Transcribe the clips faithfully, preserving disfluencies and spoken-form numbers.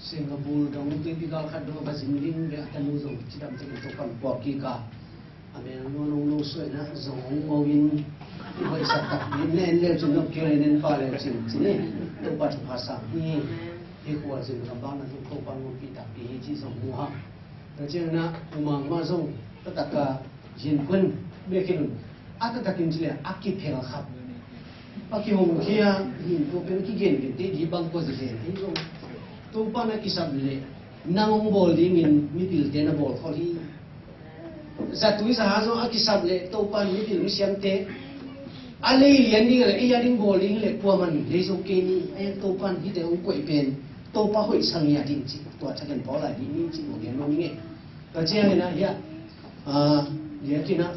Singapore dong tuipi gal khat dong a va zin ding le a tanu zong cidam takin Topan puak kik a, a mel nuan hong lo suaina zong hong mo in, i hoihsak tak ding ne en leu cin, nop kei le nen pa leu cin cin hi. Topa thupha sang hi. Hi khua zin gam bang na zong Topa ngompi takpi hi ci zong mu ha. Tua ciangin ah Umang mah zong taktak a Yin Kun bek hi lo. A taktakin ci le a kiphel khap, a kihong khia, hin tua pen kigen gen te di bang kua zi gen hi zong, Topa na kisap le nang hong bawl dingin mipilte na bawl khol hi. Zatui zaha zong a kisap le Topa in mipil misiamte a lei lian ding le ei a ding bawl ding le kuaman lei zo kei ni. Ei Topa in hite hong koih pen Topa hoih sang hi a ding ci, tua thakin Paul a ding ni ci, tua gen lo ni nge. Tua ciangin ah hiah, ah, liakin ah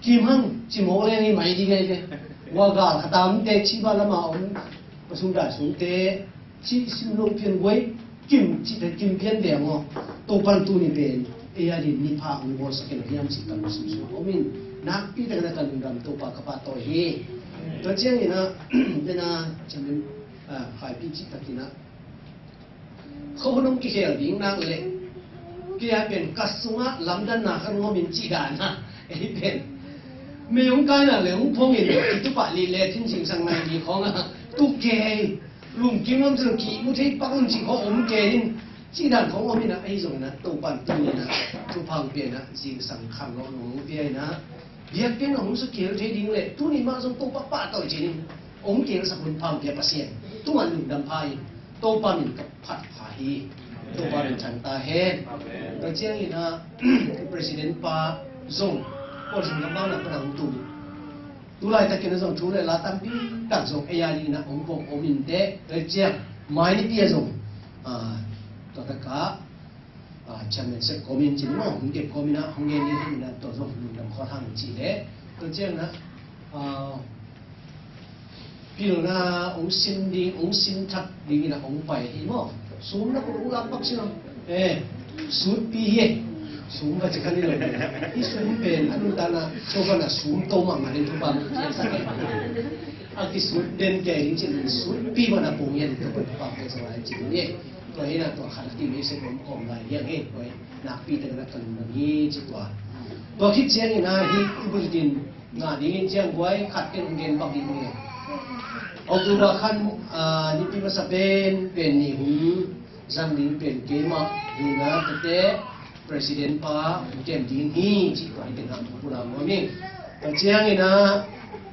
kim hang ci mawk leng hi mai ding ai ve. Wa gal khatamte ci ba lama om, pasum dai sungte ci sim lo pian guai, kim ci te kim pian ve maw. Topan tuni pen ei a din ni pha hong bawlsak in a hiam ci kan sim sung om in, nakpi tak na kan lungdam Topa ka pahtawi hi. Tua ciangin ah, dena camin, ah, haipi ci takin ah, khuahun hong kikhel ding nak leh, kei a pen ka sungah lamdanna khat hong om in cih dan a, ei pen mei hong kaina le hong phong in, i tupah lih le thin zingsang nai ding khawng a, tu kei lungkim lam cin kihmu thei pak un cih khawng om kei in, cih dan khawng om in a, ei zong in a, Topan tuni in a, thupha hong pia in a, zingsang khang lo hong pia in a, biakpiakna hong sukhial thei ding le tuni mah zong Topa pahtawi cih in hong kiangsak hun pha hong pia Pasian tungah lungdam pha in, Topa min ka phat pha hi. Topa min thang ta hen. Tua ciangin ah, President pa zong Paul Singh Gambang na pa hong tung. Tu laitakin ah zong thu le la tampi tak zong ei a dingin ah hong pom om in teh. Tua ciang mai nipi ah zong, ah, tua takah, ah, chairman sep kawmin cin maw, hong kep kawmin ah, hong gen ding hong in ah, tua zong lungdam khawt hang cih leh. Tua ciang ah, ah, pilna hong sin ding, hong sin thak dingin ah hong pai hi maw. Sum na kut hong lak pak sin maw. Eh, sutpi hi. Sum va ci khan hi lo. Hi sum pen, a nuntakna, so khan a sum to mahmah ding Topa. A kisut den kei ding cin, sutpi mana pung hian Topa, Topa pe sa lai cin ni. Tua hi na tua khat a ti mei se kawm kawm lai hiang hi, tua hi nakpi tak na kan man hi ci tua. Tua khit ciangin ah hih i bulletin ngah dingin ciang buai khat ken hong gen bak ding hi. October khan, ah, nipi masa pen, pen ni hong zang ding pen keimah hi na, tete President pa hong kem ding hi ci tua hi tengah hong pulak nuam hi. Tua ciangin ah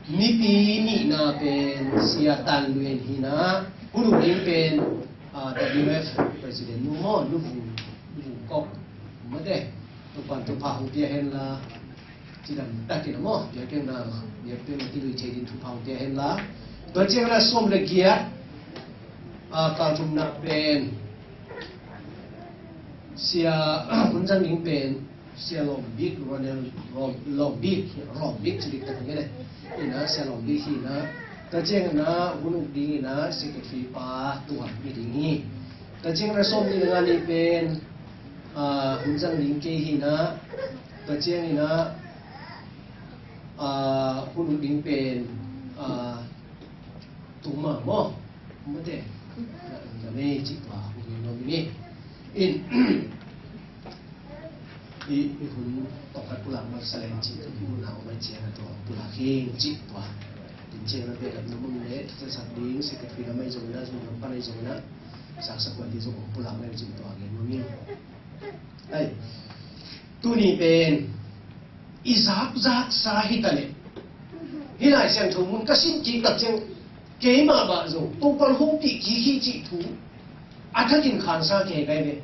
mipi nihna pen Sia Tan Luen hi na, hun uh ding pen ah, W F President nu maw, nu Vung, nu Vung Kok, mate, Topan thupha hong pia hen la, cidam takin maw, biakpiakna, biakpiakna kilui thei ding thupha hong pia hen la. Tua ciang la sawm le giat, ah, kal thumna pen, sia, hun zang ding pen, Sia Lawm Bik, Ronald Lawm, Lawm Bik, Lawm Bik ci dik tak hi le. Ina Sia Lawm Bik hi na. Tua ciang ina hun uk ding ina secretary pa Tuam hi ding hi. Tua ciang ina sawm ni nga ni pen, ah, hun zang ding kei hi na. Tua ciang ina, ah, hun uk ding pen, ah, Tuma maw, mate, na mei cih tua hong gen nuam ing. In, i, i hun tawh khat pulak mat sa leng cih tua, i hun a om ai ciang a tua pulak hing cih tua. Din ciang na pia dap na mun le, thaksak ding, secretary na mai zong na, zong na pan ai zong na, saksak wan di zong pulak mai cih tua gen nuam ing. Ai, tuni pen i zakzak sa hi ta leh, hih Lai Siangtho mun ka sin kik tak ciang keimah bah zong Topa hong pih kik hi cih thu a thakin khansa kei kai ve.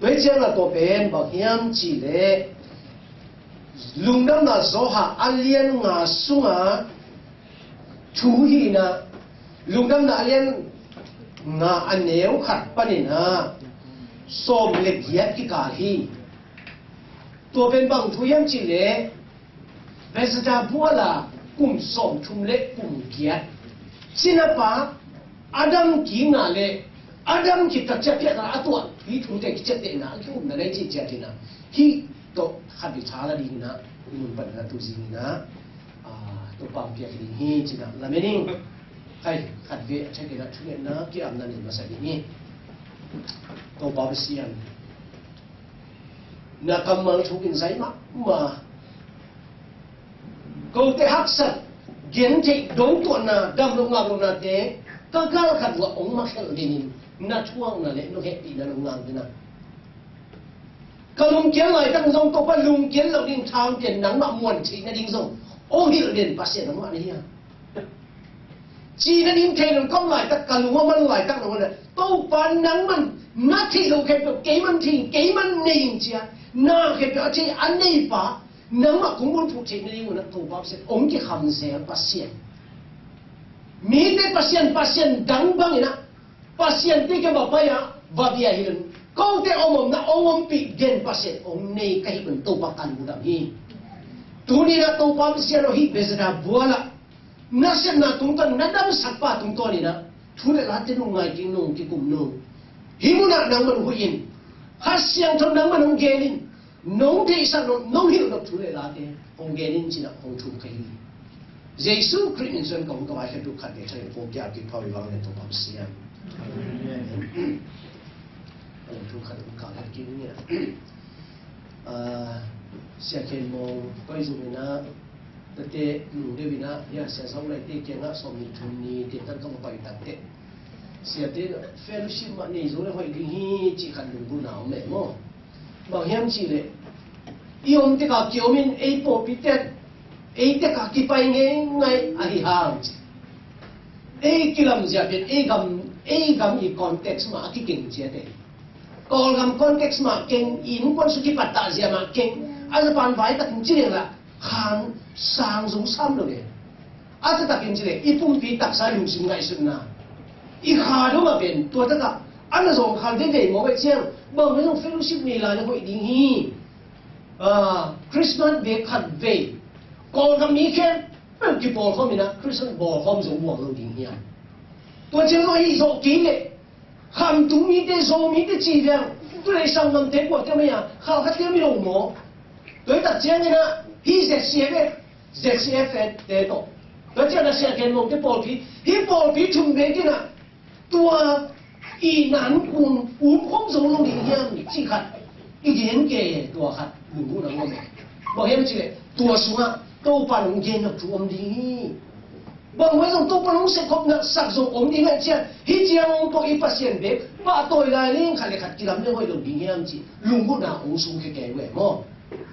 Tua hi ciang a tua pen bang hiam cih leh, Lungdamna Johan a lian nga sunga thu hi na, Lungdamna a lian nga a neu khat panin a sawm le giat kikal hi. Tua pen bang thu hiam cih leh, Bethesda bual a kum sawmthum le kum giat, sinapa Adam kik na le Adam kik tak ciang piakna a tuah, hih thute kiciaptehna a kikhopna lei cih ciat hi na, hih tawh khat i tha la ding hi na, i mun pan na tu zing hi na, ah, Topa hong piak hi ding hi ci na lamen ing. Hai, khat ve a thakin a thungetna ki-amna nei masa ding hi. Topa Pasian, na kammal thukin zai mahmah. Kote haksat, gentheih, dongtuahna, damloh ngaklohnate ka gal khat uh ah hong makhelh dingin na thuakna le na hehpihna nong ngak ding a, ka lungkial laitak zong Topa lungkial loh ding thangte nangmah muan theih nading zong hong hilh den Pasian nangmah na hi a. Cih nading thei lo ka om laitak, ka lung a man laitak lo na, Topa nangman na theih loh khempeuh keiman thei ing, keiman nei ing ci a, na khempeuh a thei a neipa nangmah kong bulphuh theih nading uh na Topa Pasian hong kikham zel Pasian. Mite pasian, pasian dang bangin a, Pasian te kiang va pai a, va bia hi lo in, kote om omna hong ompih den Pasian hong nei ka hih man Topa ka lungdam hi. Tuni-in a Topa Pasian aw, hih Bethesda bual ah na sepna tungtawn, na damsakpa tungtawn in a thu le late nong ngai kik, nong kikum nong, hih munah nangman hoih in, Kha Siangtho nangman hong gen in, nong deihsak nop, nong hilh nop thu le late hong gen in ci-in a hong thum ka hi hi. Jesu Khrih min suang ka hong ka vaikhak tu khat ve thakin kong kial kik pha uh hi vang le Topa Pasian. Amen. Hong thum khat hong ka vaikhak kik ni a. Ah, Sia Khen Mawng koi zong in a, tate nung deuh in a, hia Sia Zong Lai te kiangah sawm ni thum ni te tan ka va pai tak teh, siate fellowship mah nei zo le hoih ding hi cih khat lunggulhna om leh maw. Bang hiam cih leh, i om tek a kiom in ei pawlpi tek, ei tek a kipai ngeingai ahi hang ci. Ei kilamzia pen ei gam, ei gam i context mah a kikeng ciate. Kawlgam context mah keng, innkuan sung kipattah zia mah keng. A zapan vai takin ci leng lah khan sang zo sam lo le. A za takin ci leng i pumpi taksa lungsim ngaihsutna, i kha dong a pen tua takah a na zawngkhal veivei maw, vai ciang bang mah zong fellowship nei lai le hoih ding hi. Ah, Christmas bek khat vei Kawlgam mi khempeuh kipawlkhawm in a Christmas bawlkhawm zo buang lo ding hiam? Tua ciang lo hi zawh kei leh Khamtung mite, Zo mite ci liang, tu lei sanggamte kuate mei a khalkhatte om hi lo maw? Tua hi tak ciangin a, hih Z C F, Z C F te tawh, tua ciang a Sia Khen Mawng te pawlpi, hih pawlpi thum beek in a, tua i nankun umkhawm zo lo ding hiam cih khat i gen kei, tua khat lunggulhna ngawm e. Bang hiam cih leh tua sungah Topa nong gen nop thu om ding hi. Bang mah zong Topa nong sepkhopna sak zong om ding ahih ciang, hih ciang hong pawh i Pasian bek pahtawi lai leng khat le khat kilam le hoih lo ding hiam cih lunggulhna hong sung kei kei uh e maw.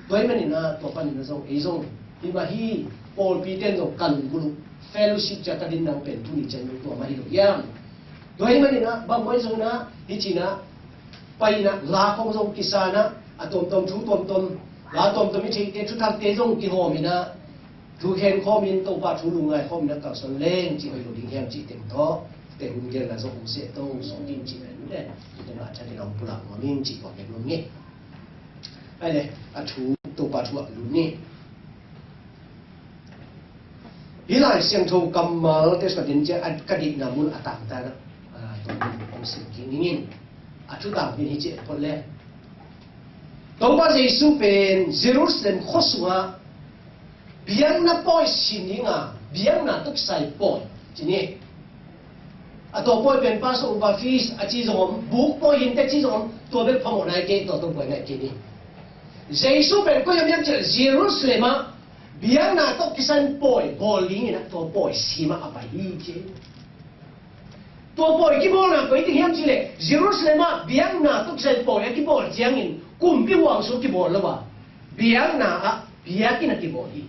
Tua ahih manin a, tua panin a zong ei zong hih mah hi, pawlpite in zong ka lunggulh uh, fellowship ciang ka din nang pen tuni ciang tua mah hi lo hiam. Tua ahih manin a, bang mah zong in a, hih ci-in a, pai in a, la khong zong kisa in a, a tuamtuam thu tuamtuam, la tuamtuam i theite, thuthakte zong kihawm in a, thu khen khawm in, Topa thu lungngai khawm in a kalsuan leng cih hoih lo ding hiam cih teng tawh, tua hun gelna zong hong seh to, sawm ding cih pen le, tua teng a tha ding a hong pulak nuam ing cih tua bek nuam ing. Ai le, a thu, Topa thu ah lut ni. Hih Lai Siangtho kammal te suah ding ciang a ka deihna mun a tangtan ah, ah, tua mun hong sim kik ning in. A thu tangpi hi ci-in phot le, Topa Jesu pen Jerusalem khua sungah biakna pawi sim ding a, biakna tawh kisai pawi ci ni. A tua pawi pen Passover feast a ci zong om, buk pawi hinte ci zong om, tua bek phamawh nai kei, tua tua buai nai kei ni. Jesu pen koi ah om hiam cih leh Jerusalem ah biakna tawh kisai pawi bawl dingin a tua pawi sim ah a pai hi ci. Tua pawi kibawlna koi teng hiam cih leh Jerusalem ah biakna tawh kisai pawi a kibawl ciangin kumpi huang sung kibawl lo a, biakna ah biakinn a kibawl hi.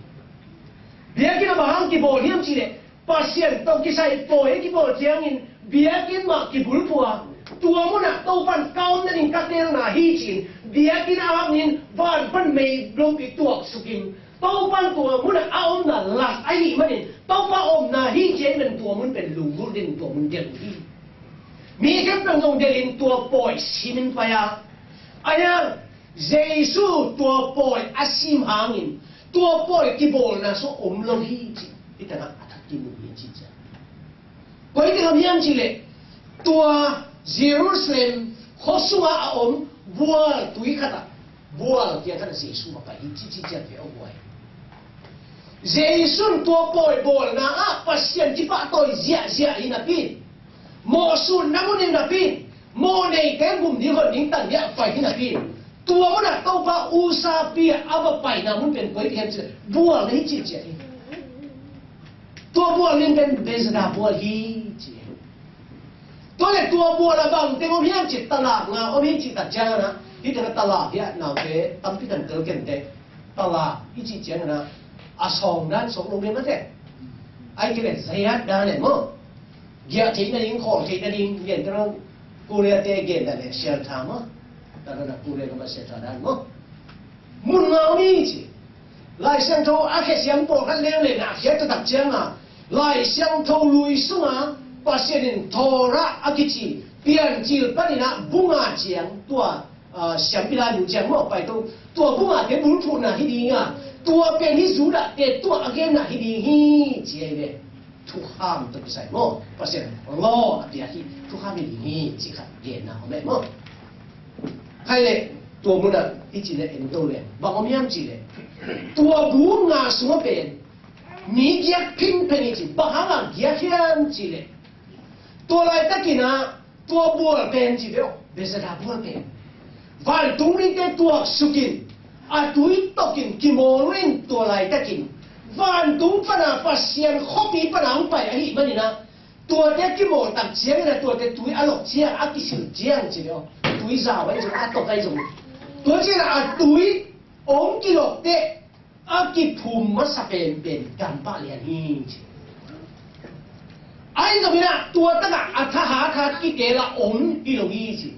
Biakinn ah bang hang kibawl hiam cih leh Pasian tawh kisai pawi a kibawl ciangin biakinn mah kibulphuh a, tua munah Topan ka om nading ka teelna hi ci-in biakinn a hangin van pan mei lopi tuaksuk in, Topan tua munah a omna lak ahih manin Topa omna hi ci-in tua mun pen lunggulh ding, tua mun delh hi. Mi khempeuh zong delhin tua pawi simin pai a, a hiang Jesu tua pawi a sim hangin tua pawi kibawlna sung om lo hi ci. Hih tengah a thak kimu hi ci ciang, koi teng om hiam cih leh tua Jerusalem khua sungah a om bual tui khat ah, bual kiang khat ah Jesu a pai hi ci ci ciang ve aw buai. Jesu in tua pawi bawlna ah Pasian kipahtawi ziahziah hi napi in, mawhsutna mun hi napi in, mawh neite gum ding hoih ding tang ding a pai hi napi in, tua munah Topa usapi ah a va paina mun pen koi hiam cih leh bual na hi cih ciah hi. Tua bual ning pen Bethesda bual hi ci. Tua le tua bual a bang teng om hiam cih, talak nga om hi cih tak ciangin ah, hih teng ah talak hi a, naute tampi tan tel kei inteh. Talak i cih ciangin ah, a sawng dan sawng lo mah teh. Ai kei le zayat dan le maw. Giah theih nading, khawl theih nading, gen teng Korea te gen dan le shelter maw. Dan dan Korea ka ba shelter dan maw. Mun nga om hi ci. Lai Siangtho a khesiam pawlkhat leuleu in a khiat taktak ciangin, Lai Siangtho lui sungah Pasian in Torah a kici Piancil panin ah bu nga ciang tua, ah, siampi laibu ciang maw pai to, tua bu ngate bulphuhna hi ding a, tua pen hih Judahte tua a genna hi ding hi ci ahi ve. Thukham tawh kisai maw, Pasian law a piak hi, thukham hi ding hi ci khat genna om e maw. Khai le, tua munah i ci le en to le bang om hiam ci le, tua bu nga sungah pen mi giak phinpheng hi ci. Bang hangah giak hiam ci le, tua laitakin ah tua bual pen ci ve aw, Bethesda bual pen vantung mite tuak sukin, a tui tokin kimawl uh in tua laitakin vantung pana Pasian khuapi pana hong pai ahih manin ah, tuate kimawl tak ciangin ah tuate tui a lok ciang, a kisil ciang ci ve aw, tui zau ahi zong, a tok ahi zong, tua ciangin ah a tui hong kilok teh a kiphum masa penpen dam pah lian hi ci. Ahi zongin ah tua takah a thahat khat kiteel a om hi lo hi ci.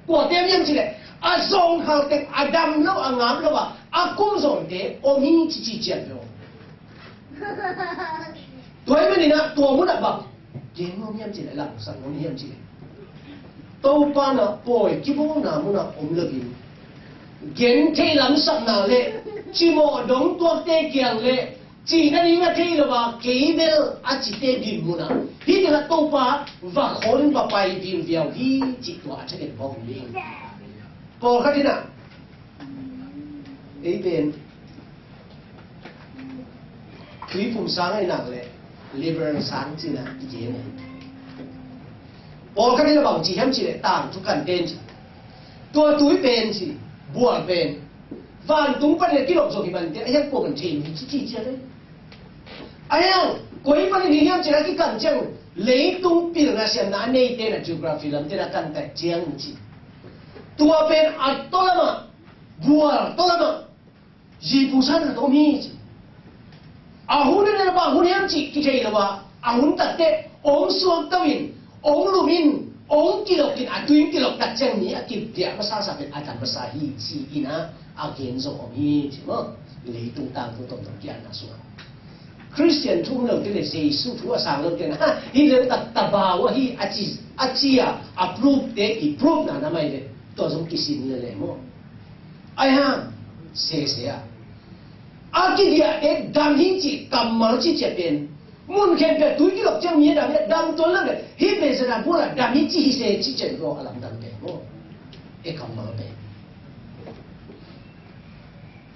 Kuate om hiam ci le, a zawngkhal teng a dam lo, a ngap lo a, a kum zawnte om hi ci ci cian lo. Tua ahih manin ah tua munah bang gen nuam hiam ci le, lamsang nuam hiam ci le, Topa in ah pawi kibawlna munah om loin, genthei lamsakna le cimawh dong tuakte kiang le cihna ding a thei lo a, kei bel a cite din munah hih tengah Topa va khawl in va pai viuviau hi cih tua a thagen bawng ding. Pawlkhat in ah ei pen Tuiphum sang ahi nak leh Liberal sang cihna i gen hi. Pawlkhat in a bang ci hiam cih leh tangthu kan pen ci. Tua tui pen ci, bual pen vantung panin a kilok zong hi mah inteh, a hiang kua man thei hi ci ci ciat hi. A hiang koi panin hi hiam cih leh a kikan ciang leitung pilna siamna a neite in a geography lamte in a kan tak ciang ci. Tua pen a tawlamah, bual tawlamah Zi pusanna tawh om hi ci. A hun in a bang hun hiam cih kithei lo a, a hun takteh ong suakto in, ong lum in, ong kilok in, a tui in kilok tak ciang mi a kipiak masa sa pen a dam masa hi ci in a, a gen zong om hi ci maw. Leitung tangthu tawmtawm kiatna sungah Khristian thu um lote le Jesu thu a sang lote na, ha, hi le tak tabau ahi a ci, a ci a, a proof te i proof na na mai le, tua zong kisin le le maw. Ai hang sese a, a kidiahte dam hi ci kammal ci ciat pen, mun khempeuh tui kilok ciang mi a dam hi a, dam tuan lo le, hih Bethesda bual a dam hi ci hi se ci ciat lo a lamdang pen maw. E kammal pen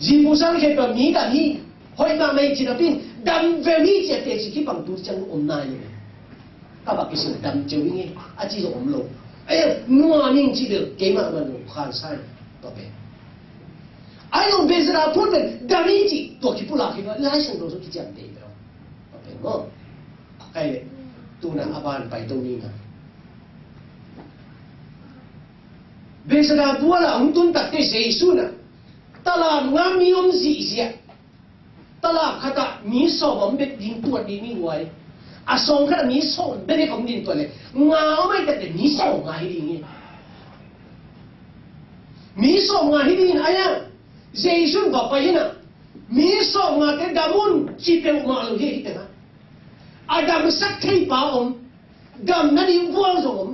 zi pusan khempeuh mi dam hi, hoih mahmah hi ci napi in dam veu hi ci a teci kibang tu ciang om nai lo. Ka bak kisil dam ceu ing e, a ci zong om lo. Ai nuam ing ci bel keimah man lo khan sai. Tua pen ai zong Bethesda phun pen dam hi ci, tua kipulak hi lo, Lai Siangtho zong kiciamteh hi lo. Tua pen maw. Kai le tuna a ban pai to ni na. Bethesda bual a hong tun takteh Jesu na, talam nga mi om zihziah. Talak khatah mi sawm om bek ding tuat ding i huai. A sawm khatah mi sawm bek om ding tuat le, nga om ai takteh mi sawm nga hi ding hi. Mi sawm nga hi ding hi a, Jesu in va pai hi na, mi sawm ngate dam un ci peuhmah lo hi, hi tengah a damsak thei pa om, dam nading bual zong om.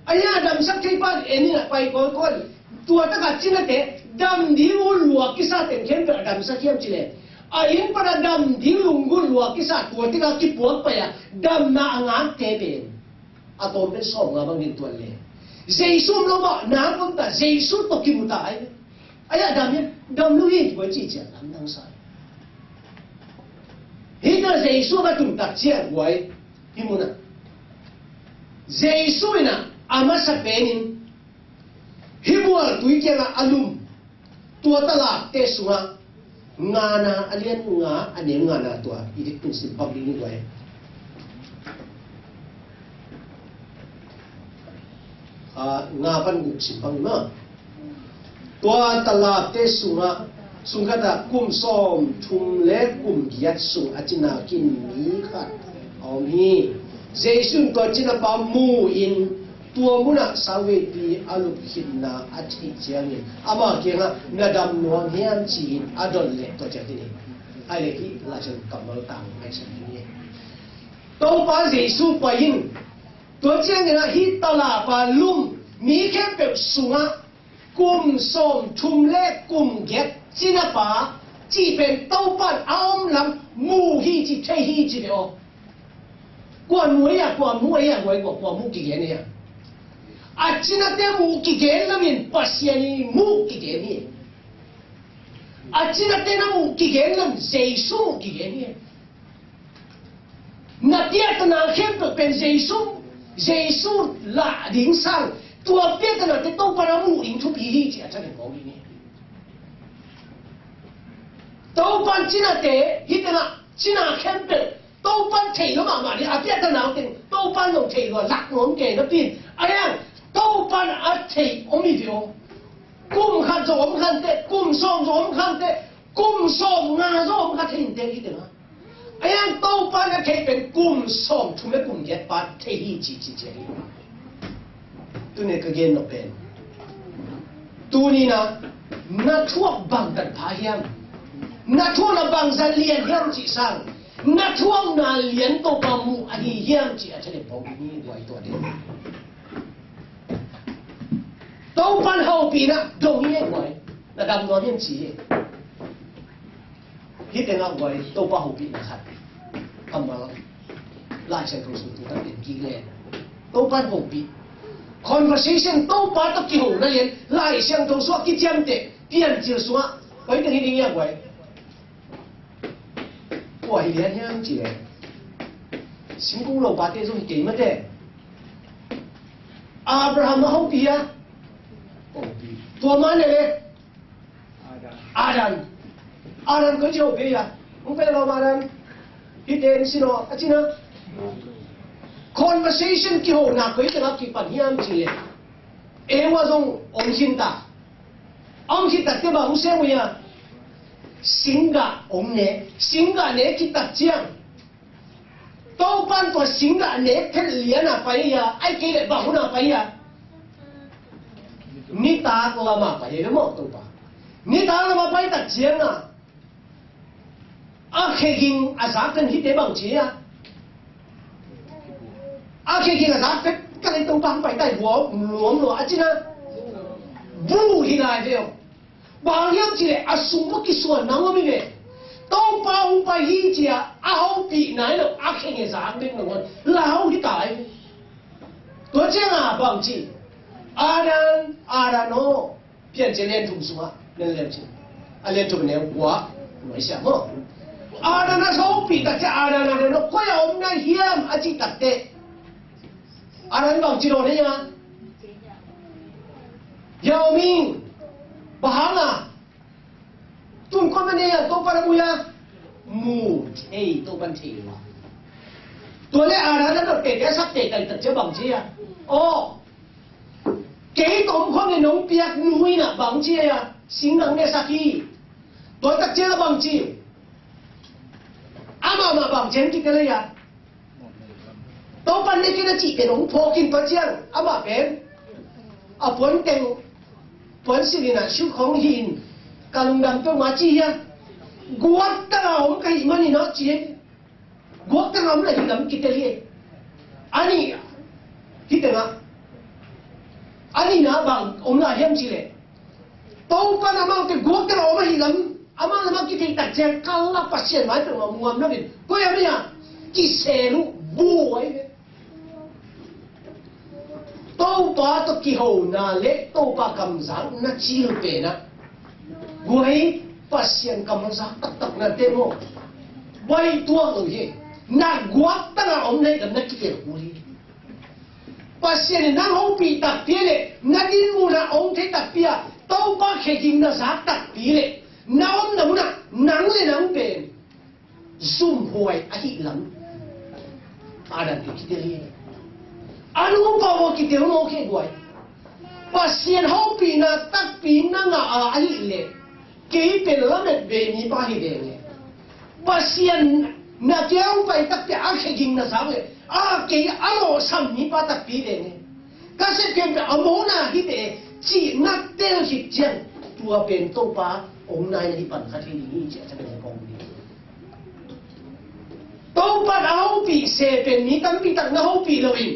Ahi a damsak thei pan en in a pai kawikawi. Tua takah cinate dam ding uh luak kisa teng khempeuh a damsak hiam cih leh, a inn pan a dam ding lunggulh luak kisa, tua tikah kipuak pai a damna a ngakte pen a tawm pen sawm nga bang ding tuan le. Jesu om lo mah nak om ta, Jesu tawh kimu ta ai. Ahi a dam hiam, dam lo hi koi ci ciah lamdang sa. Tua Jesu a va tung tak ciang guai, hih munah Jesu in ah a masa penin hih bual tui kiangah a lum, tua talapte sungah ngana a lian nga a neu ngana tua i dik tung simpang ding hi guai. Ah, nga pan guk simpang hi mah. Tua talapte sungah, sungkhatah kum sawm thum le kum giat sung a cina kin mi khat a om hi. Jesu in tua cinapa mu-in tua munah salveipi a lup khitna a theih ciangin amah kiangah, "Na dam nuam hiam?" ci-in a dot leh tua ciang hi ni. Ai le hih Laisiangtho kammal tang ngaihsun hi ni. Topa Jesu pai in, tua ciangin ah hih talapa lum mi khempeuh sungah kum sawm thum le kum giat cinapa cih pen Topa in a om lam mu hi ci, thei hi ci ve aw. Kua mu ei a, kua mu ei a, guai, kua, kua mu kigen ei a. A cinate mu kigen lamin Pasian i mu kigen hi. A cinate na mu kigen lam Jesu mu kigen hi. Na piatana khempeuh pen Jesu, Jesu lah ding sang, tua piatanate Topa na mu ding thupi hi ci a thanem kong hi ni. Topa cinate, hih tengah cina khempeuh Topa thei lo mahmah ding, a piatana teng Topa lo thei lo, lak nuam kei napi. A yang Topa a thei om hi ve aw. Kum khat zong om khante, kum sawm zong om khante, kum sawm nga zong om kha thei inte hih tengah. A yang Topa na theih pen kum sawm thum le kum giat pa thei hi ci ci ci hi. Tuni ka gen nop pen, tuni na, na thuak bang tanpha hiam? Na thuak na bangzah lian hiam cih sang, na thuakna lian Topa mu ahi hiam cih a thanem pong hi guai tua ding. Topan hopihna dong hi e guai. Na dam nuam hiam ci hi. Hih tengah guai Topa hopihna khat. Kammal Laisiangtho sung tung tak den kik le. Topan hopih. Conversation Topa tawh kihona lian Laisiangtho sungah kiciamteh Piancil sungah koi teng hi ding hia guai. Kua hi lian hiam ci le, singkung lopate zong hi kei mate. Abraham a hopih hia? Hopih. Tua mah le le Adam. Adam koi ci hopih hia? Hong pe lo Adam. Hih ten sin aw a cina. Conversation kihona koi tengah kipan hiam ci le, Eva zong om khinta. Om khinta te bang hong sem uh hia? Singgah hong ne. Singgah ne kitak ciang, Topan tua singgah ne phet lian a pai hia, ai kei le bang hun a pai hia? Nitak lam a pai hia maw Topa. Nitak lam a pai tak ciang a, a khe ging a zak pen hite bang ci hia? A khe ging a zak pen ka lei Topa hong pai tai buau nuam lua a cina. Bu hi lai ve aw. Bang hiam ci le a sung mah kisuan nang om hi ve. Topa hong pai hi ci a, a hopih nai lo a khe ging a zak pen nangawn lau hi tai. Tua ciang a bang ci, Adam, Adam aw. Piancil a lian thum sungah, lian lian cin. A lian thum neu kua, nuai sia maw. Adam a hopih tak ciang Adam, Adam aw koi a om na hiam a cih tak teh, Adam bang ci lo na hia? Yao Ming, bang hang a? Tung kua mah na hia, Topa na mu hia? Mu thei, Topa thei lo. Tua le Adam na dot tete a sak tete tak ciang bang ci hia? Aw. Kei tawh om khawm le nong piak nu in ah bang ci a, singdang ne sak hi. Tua tak ciang a bang ci. Amah mah bang ciang kitel a. Topa ne kei na cih pen hong phawk in tua ciang amah pen a puan teng, puan silh in ah suk hong hi in ka lungdam peuhmah ci hi a. Guak tak a om ka hih manin ah ci hi. Guak teng a om lai hi lam kitel hi. A nih, hih tengah a nihna bang om lai hiam cih leh, Topa in amaute guak teng a om ahih lam amah lamah kitheih tak ciang kal a Pasian mai peuhmah muam loin koi a mei a kisel uh buai ve. Topa tawh kihona le Topa kamzak na cil pen ah, guai, Pasian kammal zak taktak nate maw, Pai tuak lo hi. Na guak tangah om na hi lam na kitel kul hi. Pasian in nang hopih takpi a le na din munah hong thei takpi a Topa kheging na zak takpi le na omna munah nang le nang pen zumhuai ahi lam a dante kitel hi. A nupa uh a kitel mawk hi guai. Pasian hopihna takpi na ngah a ahih leh kei pen lamet ve mipa hi veng e. Pasian na keu pai takpi a kheging na zak leh a kei a lawhsam mipa takpi veng e. Ka sep kei pen a mawna hi ve cih na tel khit ciang tua pen Topa hong naina hi pan khat hi ding hi ci a tha pen hong kong ding. Topa a hopih se pen mi tampi tak na hopih loin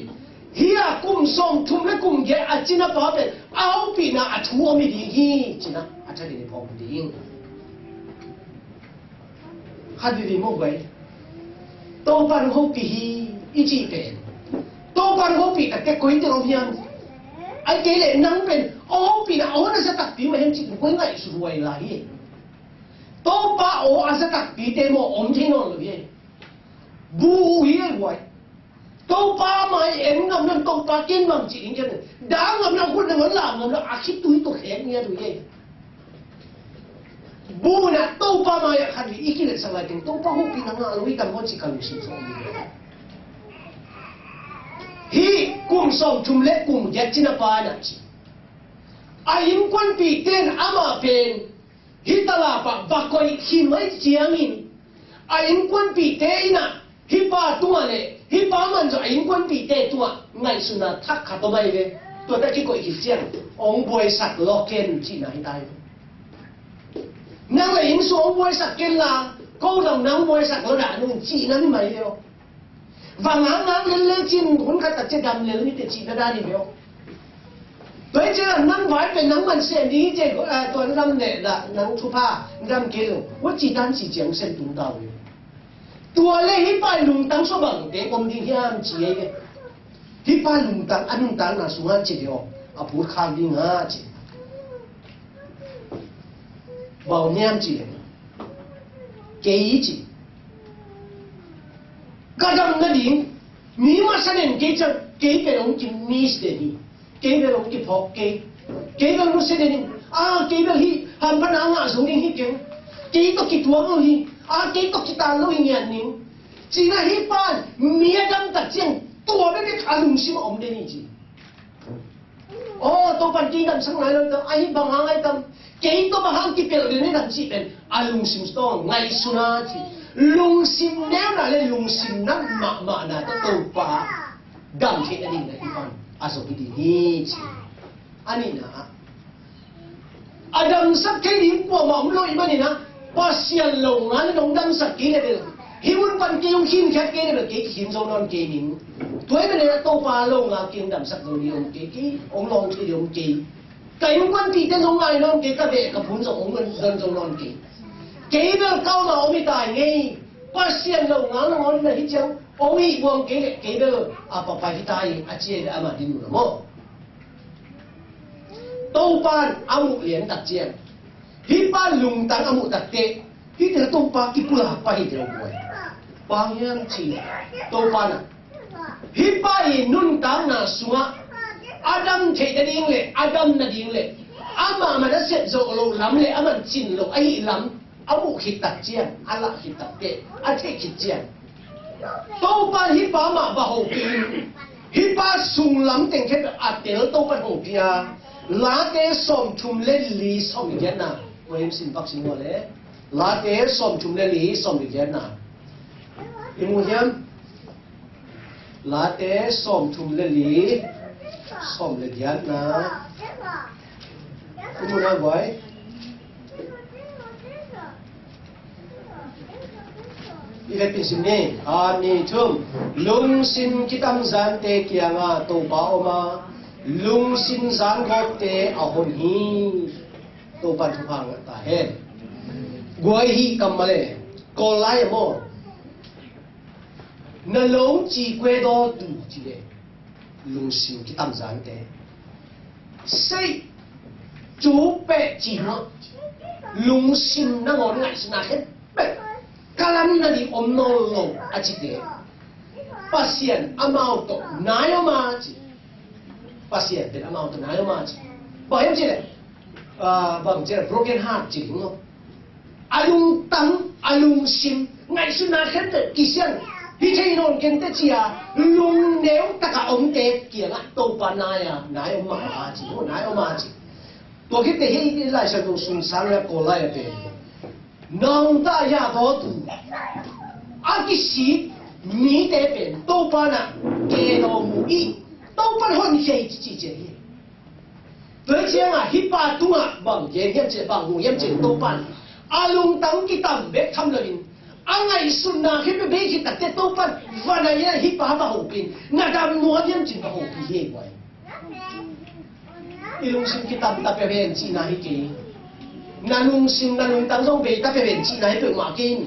hi a kum sawm thum le kum giat a cina pa pen a hopihna a thu om hi ding hi cina a tha ding hi phawk ding. Khat didi mawk vai. Topa hopih hi i cih pen Topa hopih takte koi teng om hiam? Ai kei le nang pen a hopihna a hon a za takpi mah hiam cih koi ngaihsut huai lai hi. Topa aw a za takpite maw om thei nawn lo hi. Bu uh hi ei huai. Topa mai en ngam lo Topa ken bang ci ding ken. Da ngam lo hun ngam la ngam lo a khitui to khek ngiat uh hi. Bu na Topa mai a khan i kilehsak lai teng Topa hopihna ngah lo hi tam maw ci ka lungsim sawm hi. Hi kum sawm thum le kum giat cina pa na ci. A innkuanpihte in amah pen hih talapah va koih khin mai ciangin a innkuanpihte in ah hih pa tungah le hih pa man zawh a innkuanpihte tungah ngaihsutna thak khat om ahi ve. Tua ta kikoih khit ciang hong buaisak lawk ken cihna hi ta hi. Nang le inn sung hong buaisak ken la ko zong nang buaisak lo dah nung cihna ni mai ve aw. Vang hang hang lel lel cin hun khat tak cia dam lel ni te cihna dan hi ve aw. Tua hi ciangin nang vai pen nang man sem ding hi ciang tua na dam leh dah nang thupha na dam kei lo. Ua ci tan ci ciang sem tung ta uh hi. Tua le hih pa lungtang sua bang te om ding hiam ci hi ve. Hih pa lungtang a nuntakna sungah ci ve aw. A put khak ding a ci. Bang om hiam ci le. Kei ci. Ka dam nading mi masa nen kei ciang kei pen hong ki miss den hi. Kei bel hong kiphawk kei. Kei bel nusia den hi. A kei bel hih hamphatna ngah zo ding hi keng. Kei tawh kituak lo hi. A kei tawh kitan lo hi ngiat ning. Cihna hih pan mi a dam tak ciang tua bek bek a lungsim a om den hi ci. Aw Topan kei damsak nai lo tam ahi bang hang ai tam. Kei tawh bang hang kipelh den hi tam cih pen a lungsim tawh ngaihsun a ci. Lungsim neuna le lungsim nat mahmahna tawh Topa dam theih nading na hi pan a zong hi ding hi ci. A nihna ah a damsak thei ding kuamah om lo ih manin ah Pasian lo ngal in hong damsak kei le bel hih mun pan kei hong khinkhiat kei le bel kei kikhin zo nawn kei ning. Tua ih manin ah Topa lo ngal kei hong damsak zo ding om kei, kei hong lawng thei ding om kei. Ka innkuanpihte zong ngai nawn kei, ka beh ka phun zong hong don zo nawn kei. Kei bel ka omah om hi ta ngei. Pasian lo ngal lo ngal in ah hih ciang hong hih buang kei le kei bel a papai hi ta hi a ci a amah din uh na maw. Topan a muh lian tak ciang hih pa lungtang a muh tak teh hih teh Topa kipulak pa hi teh buai. Bang hiam ci Topa na hih pa i nuntakna sungah a dam theih nading le a dam nading le amah man a sep zawh loh lam le a man cin loh ahih lam a muh khit tak ciang a lah khit tak teh a theih khit ciang Topa hih pa mah va hopih in hih pa sunglam teng khempeuh a tel Topa hopih a. Late sawmthum le li sawm le giatna. Muhim sin pak sin le Late sawmthum le li sawm le giatna. I mu hiam? Late sawmthum le li sawm le giatna. I mu na vai. I vet pin sim ni. A ni thum. Lungsim kitamzante kiangah Topa om a, lungsim zangawtte a hon hi. Topa thupha ngah ta hen. Guai hi kammal e. Kawl lai a maw? Na lungci kwe daw tu ci le lungsim kitamzante. Sei cu peh ci hmah lungsim nangawn ngaihsutna khen peh. Ka lam na ding om nawn lo a cite, Pasian amau tawh nai om a ci. Pasian pen amau tawh nai om a ci. Bang hiam cih leh, ah, bang cih leh broken heart ci ding lo. A lungtang, a lungsim, ngaihsutna khempeuh kisian, hi thei nawn keng teh ci-a lungneu taka omte kiangah Topa nai a, nai om mah a ci, nai om a ci. Tua khit teh hih Lai Siangtho sung sang le Kawl lai a pen, nong ta ya go tu, a kisik mite pen Topa na ke lo mu i, Topa honkhia hi ci ci ci hi. Tua hi ciangah hih pa tungah bang gen hiam cih, bang mu hiam cih, Topa in a lungtang kitam bek tham loin, a ngaihsutna khempeuh bei khit takteh Topa in va nai in, hih pa va hopih in, na dam nuam hiam cih va hopih hi ei. I lungsim kitam ta peuh hen cihna hi kei. Na lungsim, na lungtang zong bei ta peuh hen cihna hi peuhmah kei in.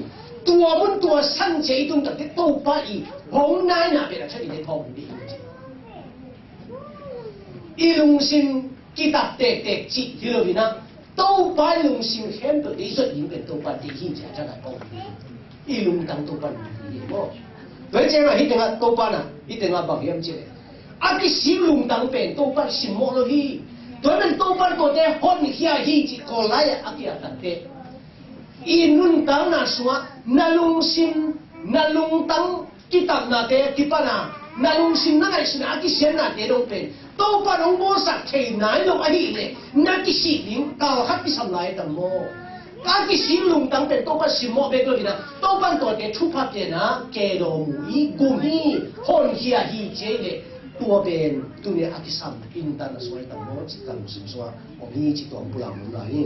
Tua mun tua san cia i tun takteh Topa i hong naina pen a ṭha ding hi thawm ding hi. I lungsim kitak tektek cih hi lo-in ah, Topa i lungsim khempeuh i zot ding pen Topa deih hi ci a ṭha ngai pawh hi. I lungtang Topa in deih hi maw. Tua hi ciangah hih tengah Topa in ah, hih tengah bang hiam cih leh, a kisik lungtang pen Topa in simmawh lo hi. Tua pen Topa in tuate honkhia hi cih Kawl lai-ah a kiat takteh, i nuntakna sungah na lungsim, na lungtang kitamnate kipana, na lungsim na ngaihsutna a kisiannate dong pen Topa in hong bawlsak thei nai lo ahih leh, na kisik ding kal khat kisam lai tam maw. A kisik lungtang pen Topa in simmawh bek lo-in ah, Topa in tuate thupha pia-in ah ke lo mu i, gum hi, honkhia hi ci ahih leh, tua pen tuni a kisam i nuntakna sungah tam maw cih ka lungsim sungah om hi ci, tua pulak om lai hi.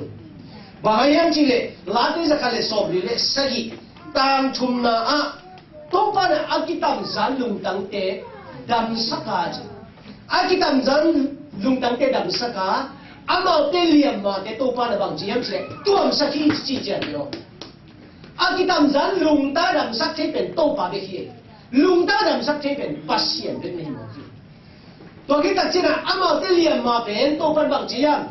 Bang hang hiam cih leh, Late zakhat le sawmli le sagih, tang thumna ah, Topa in a kitamzan lungtangte damsak a ci. A kitamzan lungtangte damsak a, amaute liammate Topa in bang ci hiam cih leh, tuamsak hi ci cian lo. A kitamzan lungtang damsak thei pen Topa bek hi. Lungtang damsak thei pen Pasian bek na hi mawk hi. Tua khit tak ciangin ah amaute liamma pen Topa in bang ci hiam?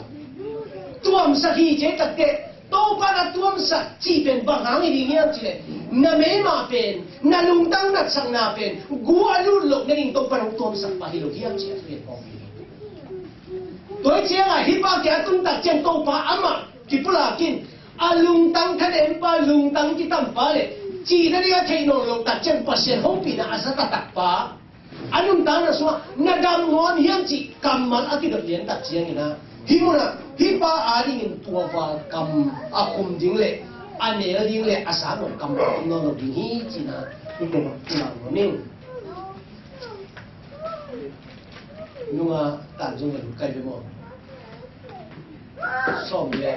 Tuamsak hi ci takteh, Topa in a tuamsak cih pen bang hang hi ding hiam cih leh, na meima pen, na lungtang natsakna pen gu a lut loh nading Topa in hong tuamsak pah hi lo hiam cih a thugen khawm hi. Tua hi ciangah hih pa kiang a tun tak ciang Topa amah kipulak in, a lungtang thanempa, lungtang kitampa le cih nading a theih nawn loh tak ciang Pasian hopihna a za taktak pa, a nuntakna sungah na dam nuam hiam cih kammal a kidot lian tak ciangin ah, hih munah hih pa adingin tua val kam a khum ding le a nel ding le a sang lo kammal om nawn lo ding hi cihna hih tengah i lang nuam ing. Nunga tan zong va lut kai ve maw? Sawm le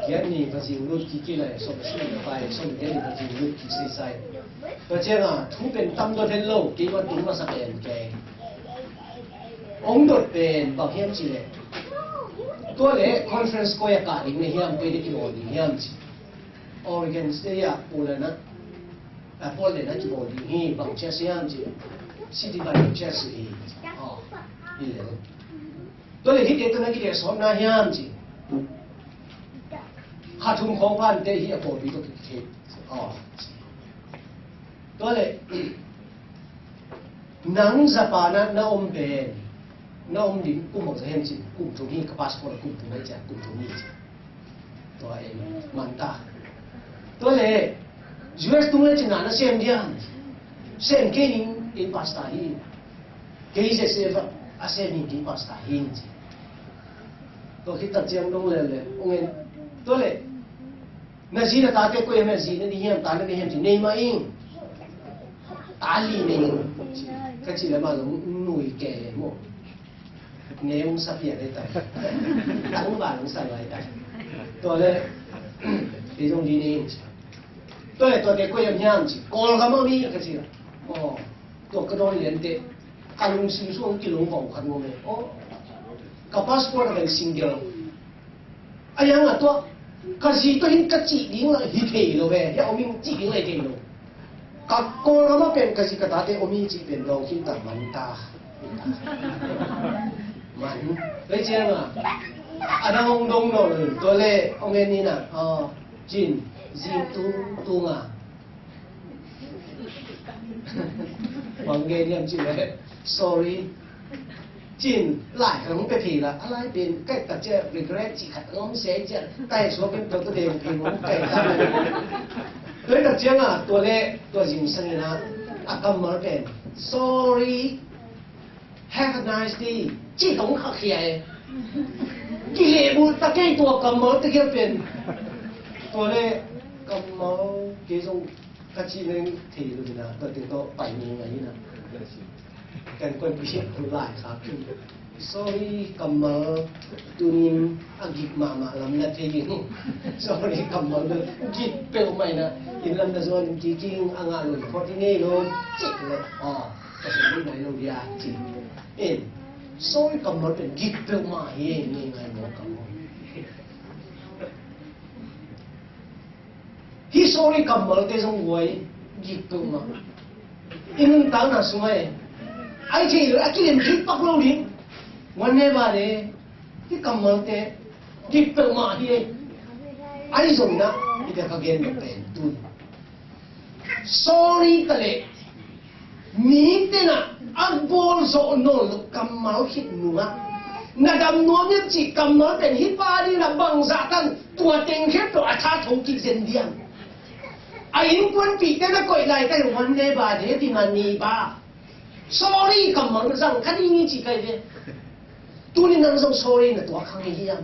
giat ni va zing lut kik kik lai, sawm sum le pai, sawm giat ni va zing lut kik sai sai. Tua ciangin thu pen tam dot het lo, kei va tung masa pen kei. Ong dot pen bang hiam cih leh, tua le conference koi a kah ding na hiam, koi ding kibawl ding hiam ci. Oregon State ah, Portland ah, a, Portland ah kibawl ding hi, bang church hiam ci. City Bible Church hi. Aw, hi le. Tua le hihte tawh na kideh sawm na hiam ci. Kha thum khawng phan te hi a pawlpi tawh kithei. Aw. Tua le, nang Japan ah na om pen, na om ding kum bangzah hiam ci. Kum thum hi, ka passport ah kum thum hi ci, kum thum hi ci. Tua en man ta. Tua le, U S tung le cin na na sem diam. Sem kei ning, kei pastor hi. Kei Z C F a sem ning, kei pastor hi ci. Tua khit tak ciang dong le le, ong en. Tua le, na zi na tate koi hiam, zi na ni hiam, ta na ni hiam ci, nei mah ing. Ta li nei ing. Ka ci le mah zong nui ke le maw. Neu sa pian lai tai. Tang ba nung sa lai tai. Tua le, kei zong li nei ing ci. Tua le, tuate koi hiam hiam ci. Kawlgam a mi ka ci la. Aw, tua ka dawn lian teh, ka lungsim sung kilung vau khat nuam e. Aw, ka passport a pen single. A yang a tua, ka zi tua hin ka cih ding la hi thei lo ve, hia om in cih ding la hi thei lo. Ka Kawlgam a pen ka zi ka tate om hi cih pen dawng khin ta man ta. Man. Tua ciang a, a dang hong dong lo, tua le, hong en in a, aw, cin, zing tung, tung a. Bang gen hiam cih leh, sorry. Cin, lai khat hong pia thei la, a lai pen, ka et tak ciang regret cih khat hong om se ciang, ka et suak pen tua tua deng pen hong ka et tak. Tua tak ciang a, tua leh, tua zingsang in a, a kammal pen, sorry, have a nice day, cih hong khia e. Kilehbulh ta kei tua kammal ta kei pen. Tua leh, kammal kei zong ka cih leng thei lo hi na, tua teng tawh pai ni ngai hi na. Kan kuan pi hian tu lai kha pi. Sorry, kammal tunin a gik mahmah lam na thei ding. Sorry, kammal na gik peuhmah hi na. Inn lam na zuan in kiking a ngah lo hi khawh ti ngei lo. Cik le, ah, ka sum ding nai lo dia, cik. Eh, sorry, kammal pen gik peuhmah hi, ngei ngai lo kammal. Hih sorry kammalte zong huai gik peuhmah. I nuntakna sungah e, ai thei lo, a kilem thei pak lo ding. Wan ne ba le, hih kammalte gik peuhmah hi e. Ai zong na, i te ka gen pen tun. Sorry ta leh, mi tenah a bawl zawh nawn loh kammal khit nungah, na dam nuam hiam cih kammal pen hih pa dingin a bangzah tan tua teng khempeuh a tha thong kik zen diam? A innkuanpihte na koih laitak in one day ba de ding a ni ba. Sorry kammal na zang kha ding hi ci kai ve. Tuni nang zong sorry na tuak kha ngei hiam?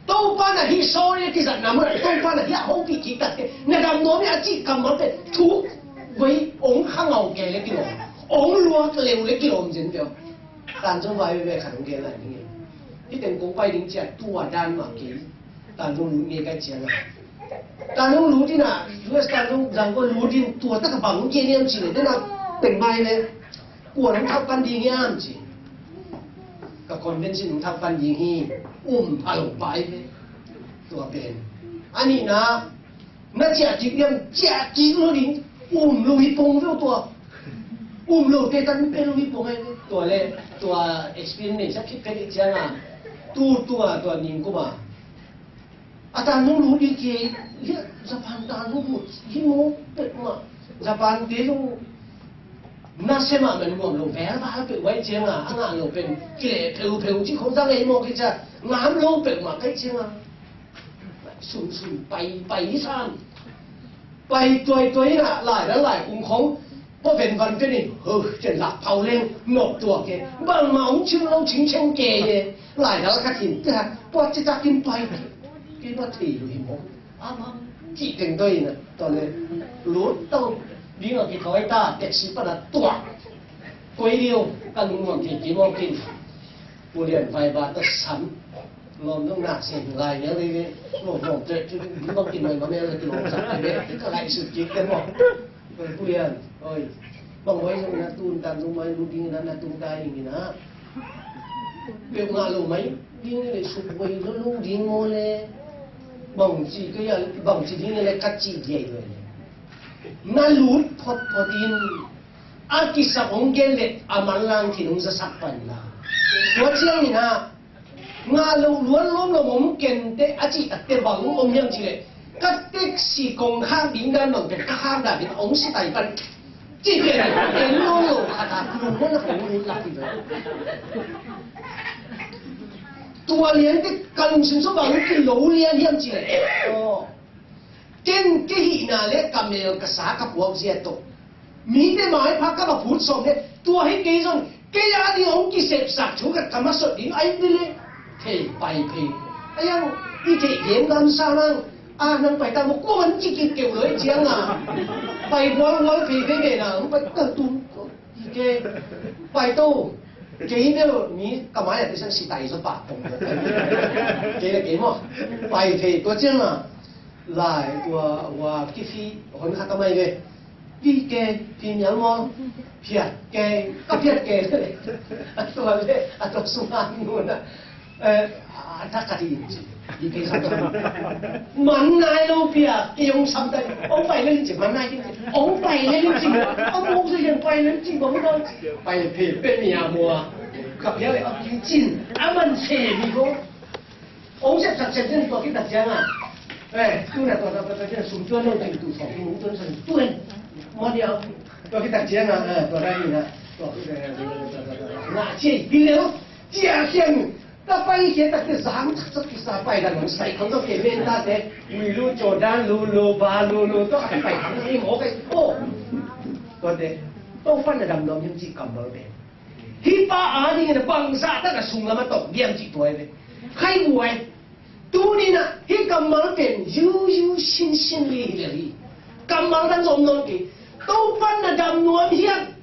Topa na hih sorry a kizatna mun ah Topa na hih a hopih kik tak teh, na dam nuam hi a cih kammal pen thuk vei ong khangau kei le kilawm, ong luak leu le kilawm zen peuh. Tan zong vai veve khat ong gen lai ding e. Hih teng kong pai ding ciah tua dan mah kei. Tan zong lut ngei kai ciang a, tan zong lut in a, U S tan zong zang kua lut in tua tak a bang gen hiam cih le, den a teng mai le. Kua nong thak pan ding hiam ci. Ka convention nong thak pan ding hi. Um pha lo pai ve. Tua pen a nihna, na ciah kik hiam, ciah kik lo ding. Um lo hi pong ve tua. Um lo te tan pe lo hi pong ai ve. Tua le, tua experience nei sak khit ka dih ciang a, tu tua, tua ning kuma a tan nong lut ding kei, hia, Japan tan nong lut hi maw pek mah. Japan te zong na se mah man nuam lo, vel val pek vai ciang a, a ngah lo pen kileh pheupheu ci khong zang ei maw kei cia, ngam lo pek mah kai ciang a. Sun sun pai pai hi san. Pai tuai tuai na lai na lai kung khong. Pua ven van pen in, huh, cian lak phau leng, nok tua ke. Bangmah hong cim lo cing ceng ke ye. Lai dal khat in, tia, pua ci tak in pai. Kei ba thei lo hi maw. Ama, ci teng doi na, tua le. Lut tau, ding a ki thoi ta, taxi pa na tua. Koi liu, ka lung nuam thei ki maw kin. Pu Lian vai ba ta sam. Lawm dong na se lai liang lei lei. Lawm lawm te, tu ding bang kin mai ma me le tu lawm sa te be. Ka lai su ki te mo. Pu Lian, oi. Bang wai zong na tun tan zong mai lu ding na na tun ta ing na. Peuh ngah lo mai ding le suk wai lo lu ding mo le. Bang ci ka ya, bang ci ding le kat ci dia lo le. Na lut phot phot in. A kisap hong gen le a manlang khin hong zasak pan la. Tua ciangin a, ngah loh luan lawm lo mong kente a cih takte bang hong om hiam cih leh, ka taxi kong khak ding dan bang pen ka khak dan ding hong si tai pan. Cih pen en lawm lo khat a lungmuan a hong lut lak hi ve. Tua liante ka lungsim sung bang hong kilo lian hiam cih leh, aw. Ken kei hihna le ka mel ka sa ka puak zia tawh mite maipha ka va phut sawm le tua hi kei zong kei a ding hong kisepsak thu khat ka masot ding ai ni le thei pai phei. Ai ang i theih gen gamsa nang a nang pai ta mo kua man kikit keu lo i ciang a pai bual bual phei phei ve na hong pai ta tum. Kei pai to. Kei bel mi ka mai a kei sang si tai zo pa tong. Kei le kei maw pai thei tua ciang a lai tua wa kifi hon kha ka mai ve. Pi kei pi mial maw phiat kei ka phiat kei. A tua le a tua sung a nu na. Eh, a thak ka ti in ci. Di kei sa tua. Man nai lo pia kei ong sam tai. Ong pai le ci man nai kei ci. Ong pai le ci. Ong ong sa yan pai le ci bang dong. Pai phe pe mi a mua. Ka pia le a pi cin. A man se mi ko. Ong sep sak sep cin tua ki tak ciang a. Eh, tu na tua ta ta ta sum tuan lo cin tu song tu tuan song tuan. Mo dia. Tua khit tak ciangin ah, tua dan in ah, tua khit tak ciangin ah, ngah ciai pi lel, ciah khian, ka pai khia tak te zang thak thak kisa pai dan hong sai khong tua ke men ta te, ui lu, Jordan lu, lu, ba lu, lu, tua ka pai khong i mawk ai, oh. Tua te, Topa'n na dam nuam hiam cih kammal pen. Hih pa a dingin a bangzah tak a sung lam a tawk diam cih tua hi ve. Khai buai. Tuni-in ah hih kammal pen yuyu sinsin li hi lel hi. Kammal dang zong om nawn kei. Topa'n na dam nuam hiam?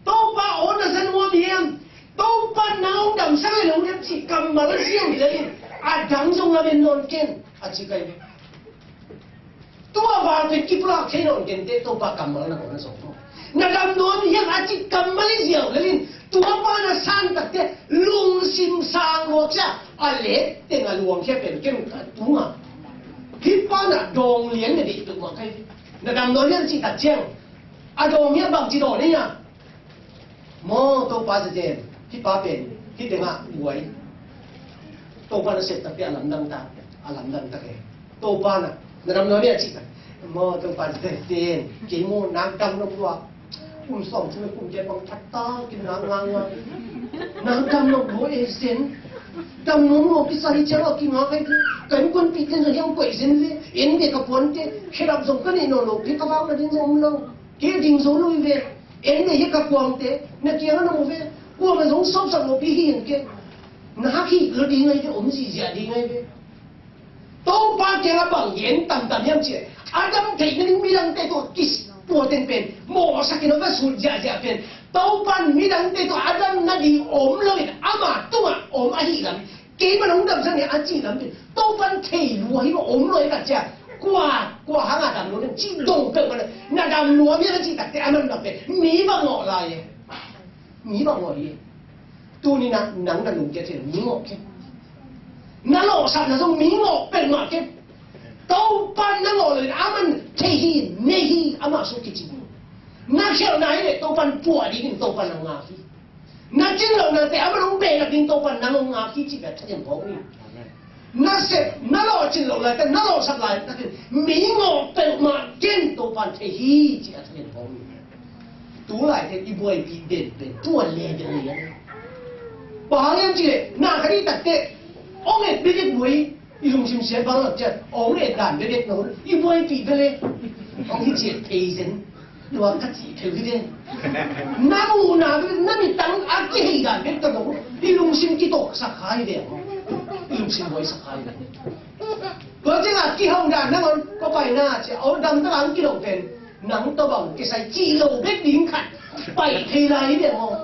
Topa aw na za nuam hiam? Topa'n nang hong damsak lel lo hiam cih kammal a ziau hi lel hi. A dang zong lamen nawn ken a ci kai ve. Tua val pen kipulak thei nawn kei te, Topa kammal na kong na zong. Na dam nuam hiam a cih kammal i ziau lel in, tua pa na san tak te, lungsim sang vok sia, a let teng a luang khia pen ken ka tung a. Hih pa na dawng lian na deih tuk mah kai. Na dam nuam hiam cih tak ciang, a dawng hiam bang ci dawn hiam? Maw, Topa Zezen, hih pa pen, hih tengah buai. Topa na sep tak te a lamdang tak, a lamdang tak e. Topa na, na dam nuam hiam cih tak. Maw, Topa Zezen, kei maw, nak dam nuam lua. Kum sawm thum kum giat bang phat ta, kin nak ngang ngang. Nak dam nuam lua e zen. Dam nuam lua kisa hi ciang a kingak e. Kan kuanpih ten zong hiang koih zen ve. En ve ka puante, khedap zong ka neih nawn lo, kei ka vak na ding zong om lo. Kei ding zo lo hi ve. En ve hi ka kuangte, na kiang a na mu ve. Kuang a zong sawpsak lo pi hi in ke. Na hak hi lo ding ai ve, om zihziah ding ai ve. Topa kiang a bang gen tamtam hiam cih leh, a dam theih nading midangte tawh kis tua teng pen, mawhsak in a va sut ziahziah pen, Topa'n midangte tawh a dam nading om lo in, ama tungah om ahih lam, keimah hong damsak ni a cih lam pen, Topa'n thei lua hi mah, om lua hi ka cia, kua, kua hang a dam lo ding cih dong peuhmah na dam nuam hiam a cih tak te a man bang pen, mi bang ngawh lai e. Mi bang ngawh hi. Tuni-in ah nang na lungkia thei mi ngawh kei. Na lawhsapna zong mi ngawh peuhmah kei. Topa'n na ngawh loin aman thei hi, nei hi, amah sung kicing hi. Na khialhna hi leh Topa'n puah dingin Topa'n na ngak hi. Na cin lohnate aman hong behlap dingin Topa'n nang hong ngak hi cih pen a thakhen phawk ni. Na sep, na lawhcin loh laitakin, na lawhsap laitakin mi ngawh peuhmah ken Topa'n thei hi cih a thakhen phawk ni. Tu laitakin i buaipih benben tua level hi a. Bang hang hiam cih leh na ka dih tak teh hong et bekbek buai, i lungsim siat bang lak ciat hong et dan bekbek no i buaipih bek le hong hi ciat thei zen. Tua ka cih thei hi de. Na muhna bekbek, na mitang a kihei dan bek tawh no i lungsim kitawhsak kha hi de. I lungsim buaisak kha hi de. Tua ciangin kihong dan nangawn ka paina cia aw dam tak ang kilo pen nang tawh bang kisai cih lo bek ding khat pai thei lai hi de maw?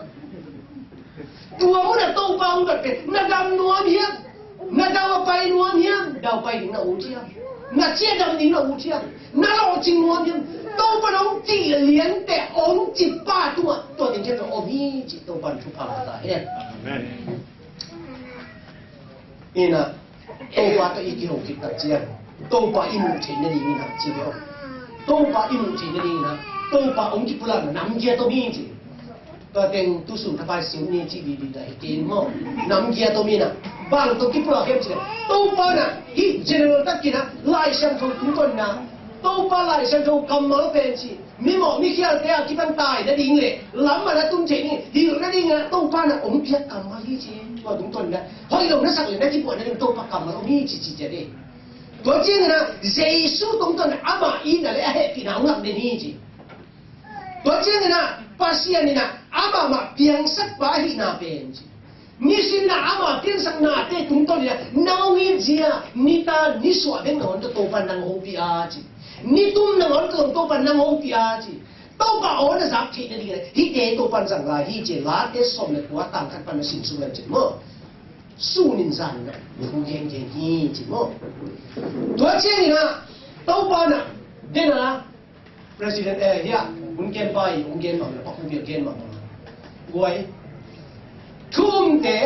Tua munah Topa hong gat pen na dam nuam hiam? Na dau a pai nuam hiam? Dau pai ding na ut hiam? Na ciah dam ding na ut hiam? Na lawhcing nuam hiam? Topa na hong cih liante hong cih pa tungah tua ding ciat om hi cih Topa in thupha la ta hen. Amen. Ina, Topa tawh i kiho khit tak ciang Topa i muh theih nading ina ci ve aw. Topa i muh theih nading ina Topa hong kipulakna namgia tawh mi ci. Tua teng tusun thapai sim ni ci bibi ta hi kei maw. Namgia tawh mi na bang tawh kipulak hiam ci le Topa na hih general tak kina Lai Siangtho tungtawn na Topa Lai Siangtho kammal pen ci. Mimawh mikhialte a kipan tai nading le lamah na tum theih ding hilh nading ah Topa na hong piak kammal hi ci. Tua tungtawn na hoih lo na sak le na kipuah nading Topa kammal hong hi ci ci ciat hi. Tua ciangin ah Jesu tungtawn ah amah itna le a hehpihna hong lak den hi ci. Tua ciangin ah Pasian in ah amah mah piangsakpa ahihna pen ci. Nisim na ama piangsaknate tungtawn in ah na hong it zia nitan nisuah bek nangawn tawh Topa nang hopih a ci. Nitum nangawn tawh Topa nang hopih a ci. Topa aw na zak theih nading in ah hihte Topa in zang lai hi ci. Late sawm le kua tang khat pan na sim sung lai ci maw? Sun in zan in ah thu genggen hi ci maw? Tua ciangin ah Topa na den a President eh hiah hun gen pai hun gen bang le pakhu bia gen bang. Guai thumte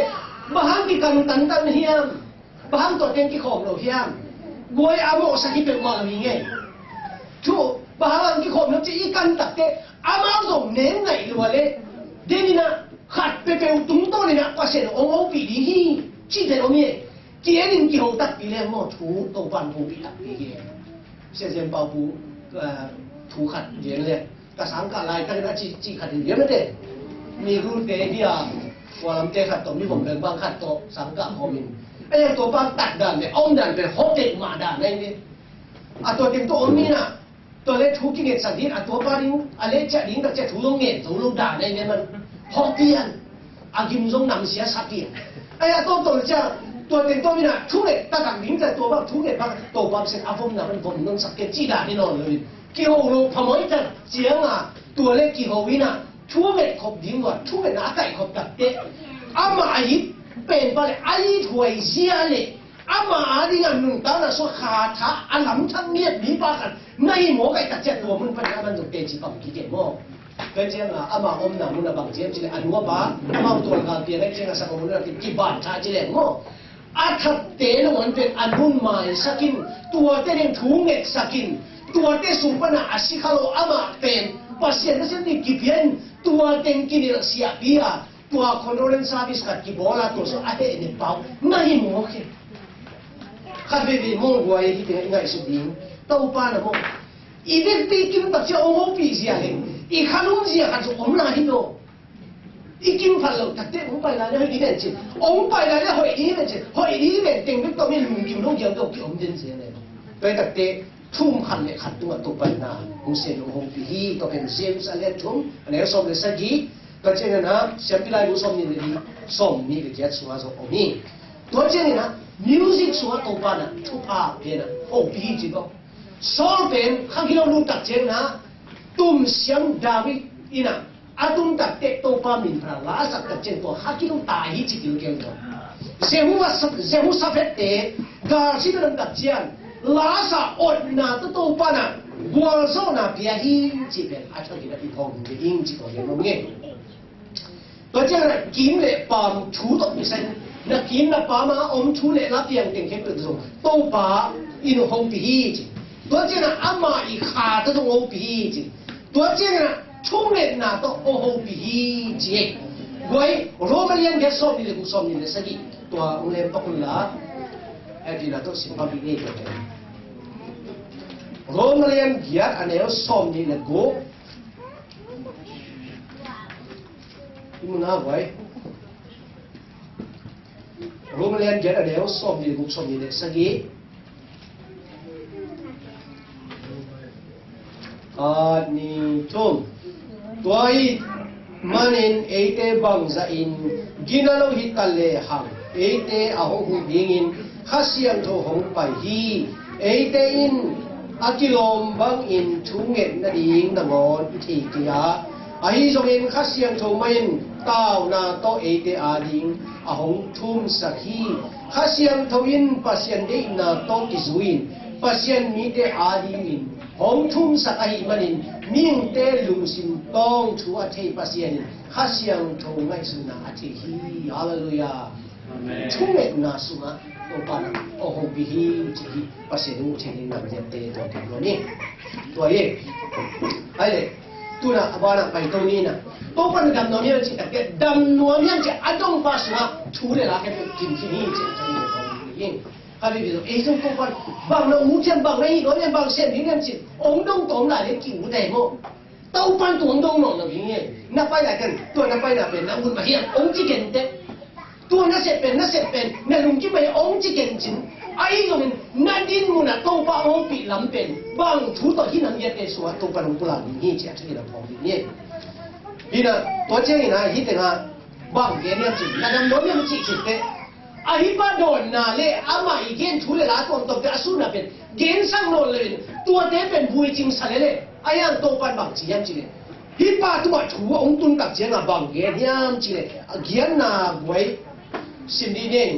bang hang kikan tantan hiam? Bang hang tua teng kikhawm lo hiam? Guai a mawhsak hi peuhmah lo hi ngei. Thu bang hang kikhawm lo ci i kan takte amau zong nem ngaih lua le. Deninah khat pepeu tungtawn inah Pasian hong hopih ding hi. Cihte om hi. Ki-en in kiho takpi le maw thu Topan hopih takpi hi. Sia Zen Pau Pu thu khat gen le ka sangkah laitakin a cih, cih khat in liam ate. Mi Ru te hi a, kua lamte khat tawh, mi vom beng bang khat tawh sangkah khawm in. A yang tua pa tat dan le om dan pen hawk tek mah dan ahi ve. A tua teng tawh om ni na, tua le thu kingetsak ding, a tua pa ding a le ciah ding tak ciah thu zong ngen zo lo dan ahi ve man. Hawk pian. A gim zong namsia sa pian. Ai a tawh tawh ciang tua teng tawh mi na thu nget taktak ding ciang tua bang thu nget bang tua bang sen a vom na man vom nong sak pian ci dan hi nawn lo in. Kiho lo phamawh tak ciang a tua le kiho in a thu nget khop ding lo a thu nget na a kaih khop tak te. Amah a it pen pa le a it huai zia le amah a ding a nuntakna sua kha tha a lam thak miat mi pa khat na hi maw kaih tak ciang tua mun pan a man zong teci pam kik e maw? Tua ciang a amah omna mun a bang ciam ci le a nu a pa amau tual kal pian a ciang a sak a mun a kiban tha ci le maw? A thatte nangawn pen a nun maisak in, tuate ding thu ngetsak in, tuate sung pan a a si kha lo amah pen Pasian Pasian ding kipia in, tua teng kinilh siahpi a, tua condolence service khat kibawl a, tua sung a heh ne pau na hi mawk hi. Khat veve mawng guai hi te ngaihsut ding. Topa na mawng. I vekpi kim tak cia ong hopih zia hi. I khanum zia khat zong om lai hi lo. I kim phat lo tak te ong pai lai le hoih ding ven cin. Ong pai lai le hoih ding ven cin. Hoih ding ven teng bek tawh mi lungkim lo giam tawh ki om den zia le. Pai tak te thum khat le khat tungah Topa na hong sen hong hopih hi. Tua pen James a lian thum a neu sawm le sagih. Tua ciangin a siampi lai bu sawm nih le li sawm nih le giat sungah zong om hi. Tua ciangin a music sungah Topa na thupha pen a hopih hi ci ko. Saul pen kha kilo lu tak ciangin a tum siam David in a a tum tak teh Topa min pha la sak tak ciang tua kha kilo ta hi ci kilo keng ko. Jehu Jehu Saphet te gal si lam tak ciang la sa otna tu Topa na gualzawhna pia hi ci pen a thak in a i thawng hi ing ci ko hi mong nge. Tua ciang na kim le pam thu tawh mi sai na kim na pam a om thu le la piang teng khempeuh zong Topa in hong pi hi ci. Tua ciang na ama i kha tawh zong hong pi hi ci. Tua ciang na thungetna tawh hong hong pi hi ci. Guai Roma lian giat sawm nih le guk sawm nih le sagih tua hong lem pak un la. Ai pi na tawh sim pak pi ni tua. Roma lian giat a neu sawm nih le guk. Hih mun ah vai. Roma lian giat a neu sawm nih le guk sawm nih le sagih. Khat nih thum. Tua ahih manin eite bangzah in gina lo hi ta lehang eite a hong huh dingin Kha Siangtho hong pai hi. Eite in a kilawm bangin thu nget nading nangawn i thei kei a, ahi zongin Kha Siangtho mah in tauna tawh eite ading a hong thumsak hi. Kha Siangtho in Pasian deihna tawh kizui-in Pasian mite adingin hong thumsak ahih manin mihingte lungsim tawng thu a thei Pasian in Kha Siangtho ngaihsutna a thei hi. Halleluiah. Amen. Thungetna sungah Topa na a hong pi hi ci hi. Pasian in uh thei ding nam liante tua pi lo ni. Tua hi. Ai le. Tuna a bana pai to ni na. Topa na dam nuam hiam ci tak te dam nuam hiam ci a dong pa sungah thu le la ke kim kim hi ci a thei ding. Ka bi bi lo ei zong Topa bang na mu thiam bang na hi lo hiam bang sian ding hiam ci ong dong tom lai le ki mu dai mo. Topa tu ong dong nawn lo hi nge. Na pai lai kan tua na pai na pen na mun ma hiam ong ci ken te. Tua na sep pen na sep pen na lungkim ma hiam ong ci ken cin. Ahi zongin na din mun a Topa ong pi lam pen bang thu tawh hi nam yate sua Topa nong pula ding hi ci a thei na phong ding hi. Hi na tua ciangin a hi teng a bang gen hiam cin na dam nawn hiam ci cin te. Ahi pa dawnna le amah i gen thu le la tuamtuamte a suna pen gensak nawn le in tuate pen buicing sa le le a yang Topan bang ci hiam ci le. Hih pa tungah thu a hong tun tak ciangah bang gen hiam ci le a giatna guai sim dih ning.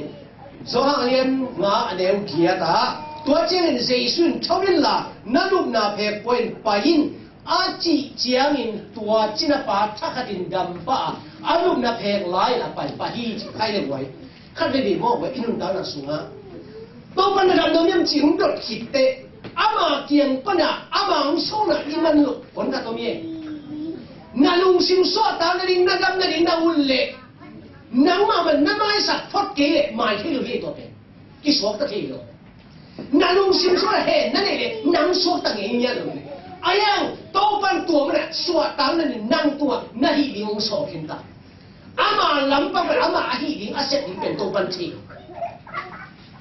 Johan a lian nga a neu giat ah tua ciangin Jesu in tho inla na lupna phek pua in pai in a cih ciangin tua cinapa thakhatin dampah a a lupna phek lai-in a pai pah hi ci khai le guai. Khat veve mawk va i nuntakna sungah Topa na dam nuam hiam ci hong dot khit teh ama kiang pana ama hong sawlna i man loh hon khat om hi. Na lungsim suahtak nading na dam nading na ut leh nangmah man na maisak phot kei leh mai thei lo hi tua pen. Kisuakta thei lo. Na lungsim suah hen na neih leh nang suakta ngei ngiat lo hi. A yang Topan tua mana suahtakna in nang tua na hih ding hong sawl khin ta. Ama lampang pen ama a hih ding a sep ding pen Topan thei.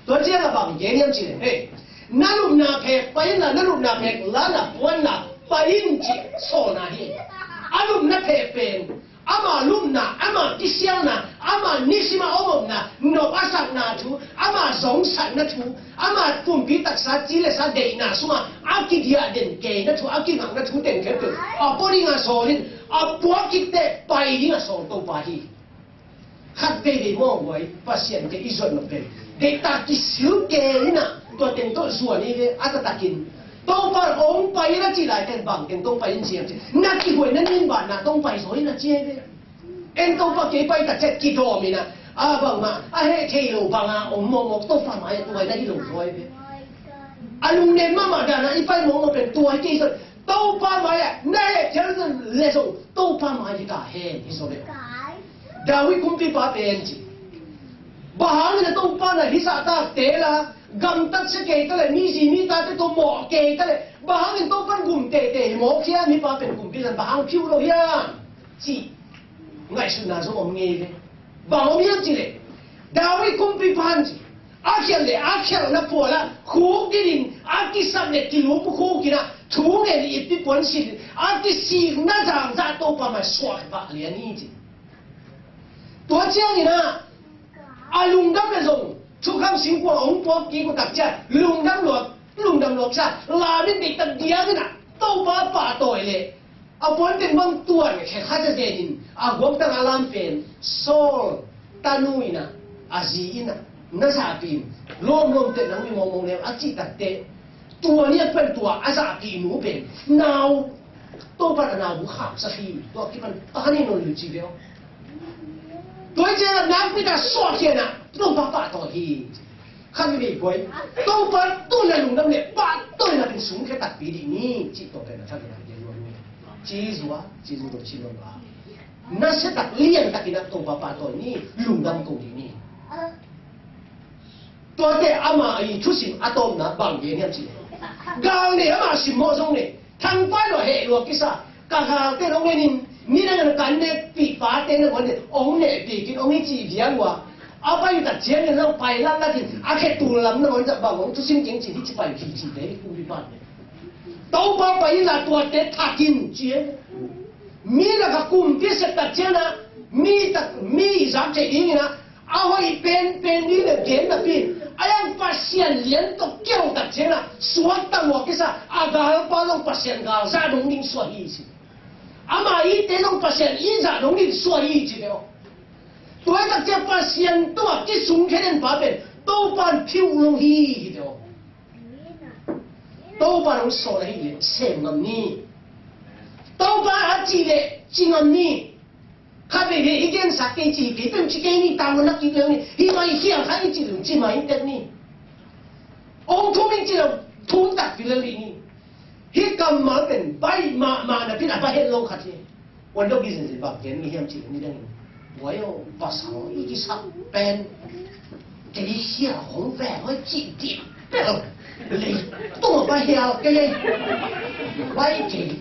Tua ciang a bang gen hiam cih leh, hei, na lupna phek pai inla, na lupna phek la, na puanla pai in cih sawlna hi. A lupna phek pen ama lupna, ama kisialna, ama nisim a om omna, nop a sakna thu, ama zongsakna thu, ama pumpi taksa ci le sa deihna sungah a kidiah den keina thu, a kingakna thu teng khempeuh a pua dingah sawl in, a puak khit teh pai dingah sawl Topa hi. Khat veivei mawngmawng Pasian te i zon nop pen deihtak kisil kei inah tua teng tawh zuan hi ve. A taktakin Topa hong pai in a cih lai teng bang teng tawh pai in ciam ci, na kihuai na nin banna tawh pai zaw in a ci hi ve. En Topa kei pai tak ciat kidawm inah a bangmah a heh thei lo banga om mawkmawk Topa mai-ah tua hi na hi lo zaw hi ve. A lungnem mahmah danah i pai mawkmawk pen tua hi kei zaw. Topa mai-ah na heh thei lo le zong Topa mai hi ta hen hi zaw ve. David kumpipa pen ci. Bang hangin a Topa na hih zahtakte la gamtat sia kei ta le, mi zi mi tate tawh mawh kei ta le, bang hangin Topa in gum teitei hi mawk hiam, hih pa pen kumpi zan bang hang phiu lo hiam? Ci ngaihsutna zong om ngei ve. Bang om hiam ci le, David kumpipa in ci, a khial le a khialhna pualah khuk dinin a kisap le kilup uh khuk inah thu ngen ippi puan sin a kisikna zangzah Topa mai suak pah lian hi ci. Tua ciangin ah a lungdam le zong thukham singkua hong puak kik uh tak ciang lungdam luat, lungdam luat sa lamin deihtak diang inah Topa pahtawi le a puan teng bang tuan khe khat a zenin a guaktang a lam pen Saul tanu inah a zi inah na zahpih in lawmlawm teh nang mi mawngmawng leu a cih tak teh tua ni a pen tua a zahpih nu pen nau Topa a nau bu kham sa hi. Tua kipan a khan hi non liu ci ve aw. Tua hi ciang a nakpi ta suak hian ah Topa pahtawi hi. Khat mi bei buai Topa tun a lungdam le pahtawina pen sungkhia takpi dih ni. Cih tua pen a khat mi a gen nuam ni. Ci zua ci zu tua ci nuam a na sia tak lian takin a Topa pahtawi ni. Lungdam ko dih ni. Tuate ama i thusim a tawpna bang gen hiam cih leh gal nei ama simmawh zong nei thangpai lua heh lua kisa ka galte hong en in midang in kan nekpih pate na guan in hong nehpih kin hong i cih diang ua a pai uh tak ciangin hong pai latlatin a khe tul lam na guan zah bang hong thusim keng cih hi ci pai uh hi cih te hi kumpi pan Topa pai in la tuate thakin ci e. Mi lak a kumpi a sep tak ciangin ah mi tak mi zak theih dingin ah a hoih penpen ding le gen napi a yang Pasian lian tawh kiau tak ciangin ah suakta luak kisa a galpa zong Pasian gal zah dong ding suah hi ci. Ama itte zong Pasian i zah dong ding suah hi ci deuh. Tua tak ciang Pasian tawh kisungkhia den pa pen Topa in phiu lo hi hi deuh. Topa hong sawl ahih leh sem ngam ni. Topa a cih leh ci ngam ni. Khat veivei i gensak kei ci hi kei peuh ci kei ni. Tang nak kik leu ni. Hih mai khial kha i cih leh ci mai tek ni. Ong thum i cih leh thum takpi lel dih ni. Hih kammal pen baih mahmah napi in a baih het lo khat hi. Wan dok i zenzen bang gen mi hiam cih ni dangin. Buai aw, pasal i kisak pen kei hia hong veng hoi cih dim pel. Leitung a va hial kei ei. Vai kei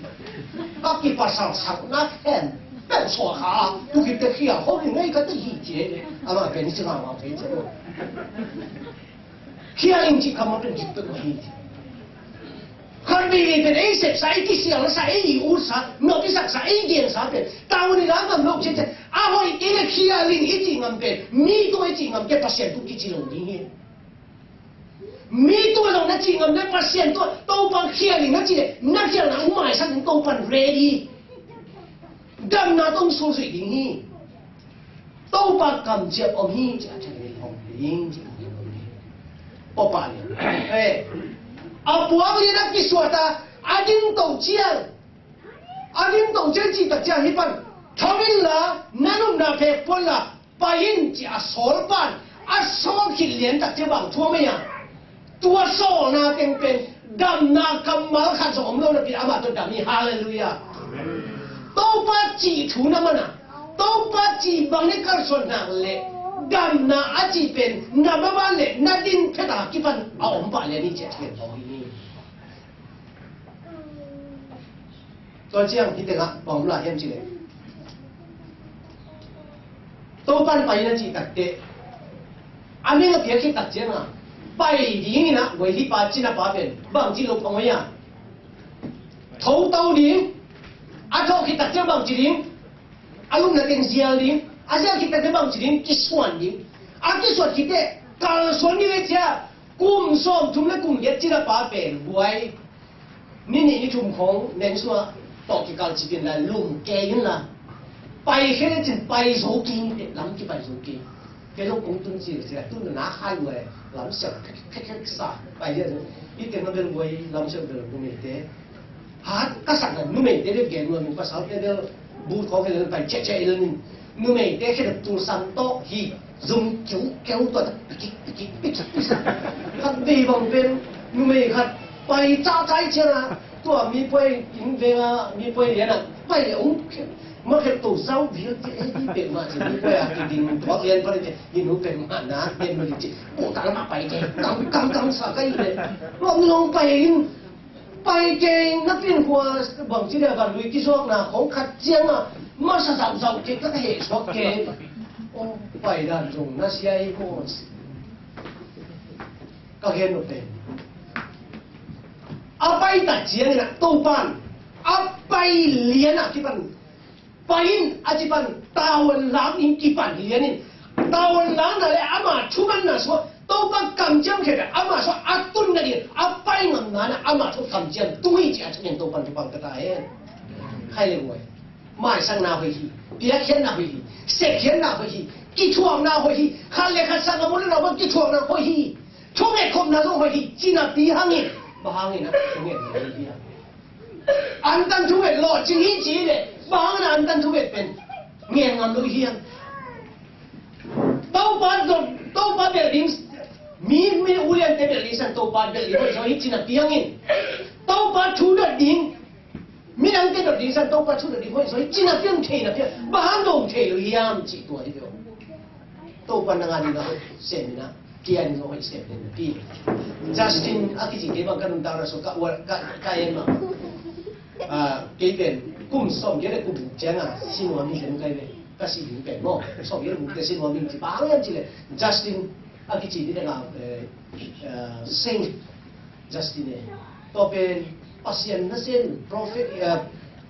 a kipasal sakna khen pel suak kha. Tu kip te hia hong i ngei ka te hi ci ei. Ama pen i ci ngau ngau thei ci ei. Khial in cih kha mawk in cih peuh hi. Khat veivei pen ei sepsa, ei kisialsa, ei i utsa, nop i saksa, ei gensa pen tawn i la ngam lo ciat ciat a hoih kei le khial in i cih ngam pen mi tungah i cih ngam kei Pasian tung kici lo ding hi. Mi tungah zong na cih ngam le Pasian tungah Topa khial in na cih le na khialna hong maisak ding Topa in ready. Damna tawh hong sulzuih ding hi. Topa kamciam om hi ci a ṭhen hi hong ding ci a ṭhen om hi. Pawpa lian. Eh. A puang lian a kisuat a a ding to ciang. A ding to ciang ci tak ciang hi pan. Tho in la na lupna phek puan la pai in ci a sawl pan. A sawl khit lian tak ciang bang thu a mei a. Tua sawlna teng pen damna kammal khat zong om lo napi amah tawh dam hi. Halleluiah. Topa cih thu na man a, Topa cih bang na kalsuan hnak leh damna a cih pen na maban le na din phet a kipan a om pah lian hi ci a ṭhen hi. Tua ciang hih tengah bang om lai hiam cih leh, Topan pai in a cih takteh, a meng a piak khit tak ciangah, pai dingin ah guai hih pa, cina pa pen bangci lo pha ngoi a, tho to ding, a thawh khit tak ciang bangci ding, a lupna teng zial ding, a zial khit tak ciang bangci ding, kisuan ding. A kisuan khit teh kalsuan ding le cia, kum sawmthum le kum giat cina pa pen guai ni nih ni thum khawng nengsuah tawh kikal cipin la lum kei in la, pai khe le cin pai zo kei in teh, lam kipai zo kei. Kei zong kong tun ci ci la tun na khai guai lam siang khek khek khek sa pai dia. I teng na bel guai lam siang bel guai te. Hat ka sak na numeite bel gen nuam in, pasalte bel bu khawng khel pai ciahciah i lel in. Numeite khel tul san tawh hi zum kiu kiu tua ta pikik pikik pikik pikik. Khat bei bang pen numei khat pai cahcah i ciang a, tua mi puai in veng a, mi puai lian a pai le ung ma khel to zau vial ci ei di pek ma ci mi puai a ki ding thuak lian pa le ci. Inu pek ma na pen ma li ci. Pu ta la ma pai ci kam kam kam sa kai le. Long long pai in. Pai kei na pin khua bangci dia van lui kizuakna khong khat ciangah masa zauhzauh kei ka heh suak kei. Aw, pai dan zong na sia i maw. Ka gen nop pen a pai tak ciangin ah Topan a pai lianah kipan Pai in a ci pan tavuan lam in kipan hi lian in, tavuan lamna le ama thumanna sua Topa kamciam khia ama sua a tunna ding a pai ngamna na ama thu kamciam tung hi ci a thumen Topa thupang ka ta hen. Khai le guai maisakna hoih hi, piakkhiatna hoih hi, sekkhiatna hoih hi, kithuakna hoih hi, khat le khat sang a bawlna bawm kithuakna hoih hi, thunget khopna zong hoih hi. Cinapi hangin bang hangin a thunget na hoih hi a antan thunget lawhcing hi ci le bang na antan thunget pen ngen ngam lo hiam? Topa zong Topa belh ding mi mi uliante belh ding san Topa belh ding hoih zaw hi cinapi hangin Topa thu dot ding midangte dot ding san Topa thu dot ding hoih zaw hi cinapi hang theina pia bang hang dong thei lo hiam ci tua hi pia. Topa nang a ding a hoih sem in a, kei a ding a hoih sem in a pi. Justin a kici kei bang ka nuntakna sung ka uar ka ka en ma. Ah, kei pen kum sawm giat le kum guk ciang a si nuam hi zen kai ve. Ka si ding pen maw sawm giat le kum guk te si nuam hi ci bang en ci le Justin a kici ding a, eh, eh, Saint Justin e. Tua pen Pasian nasem prophet, eh,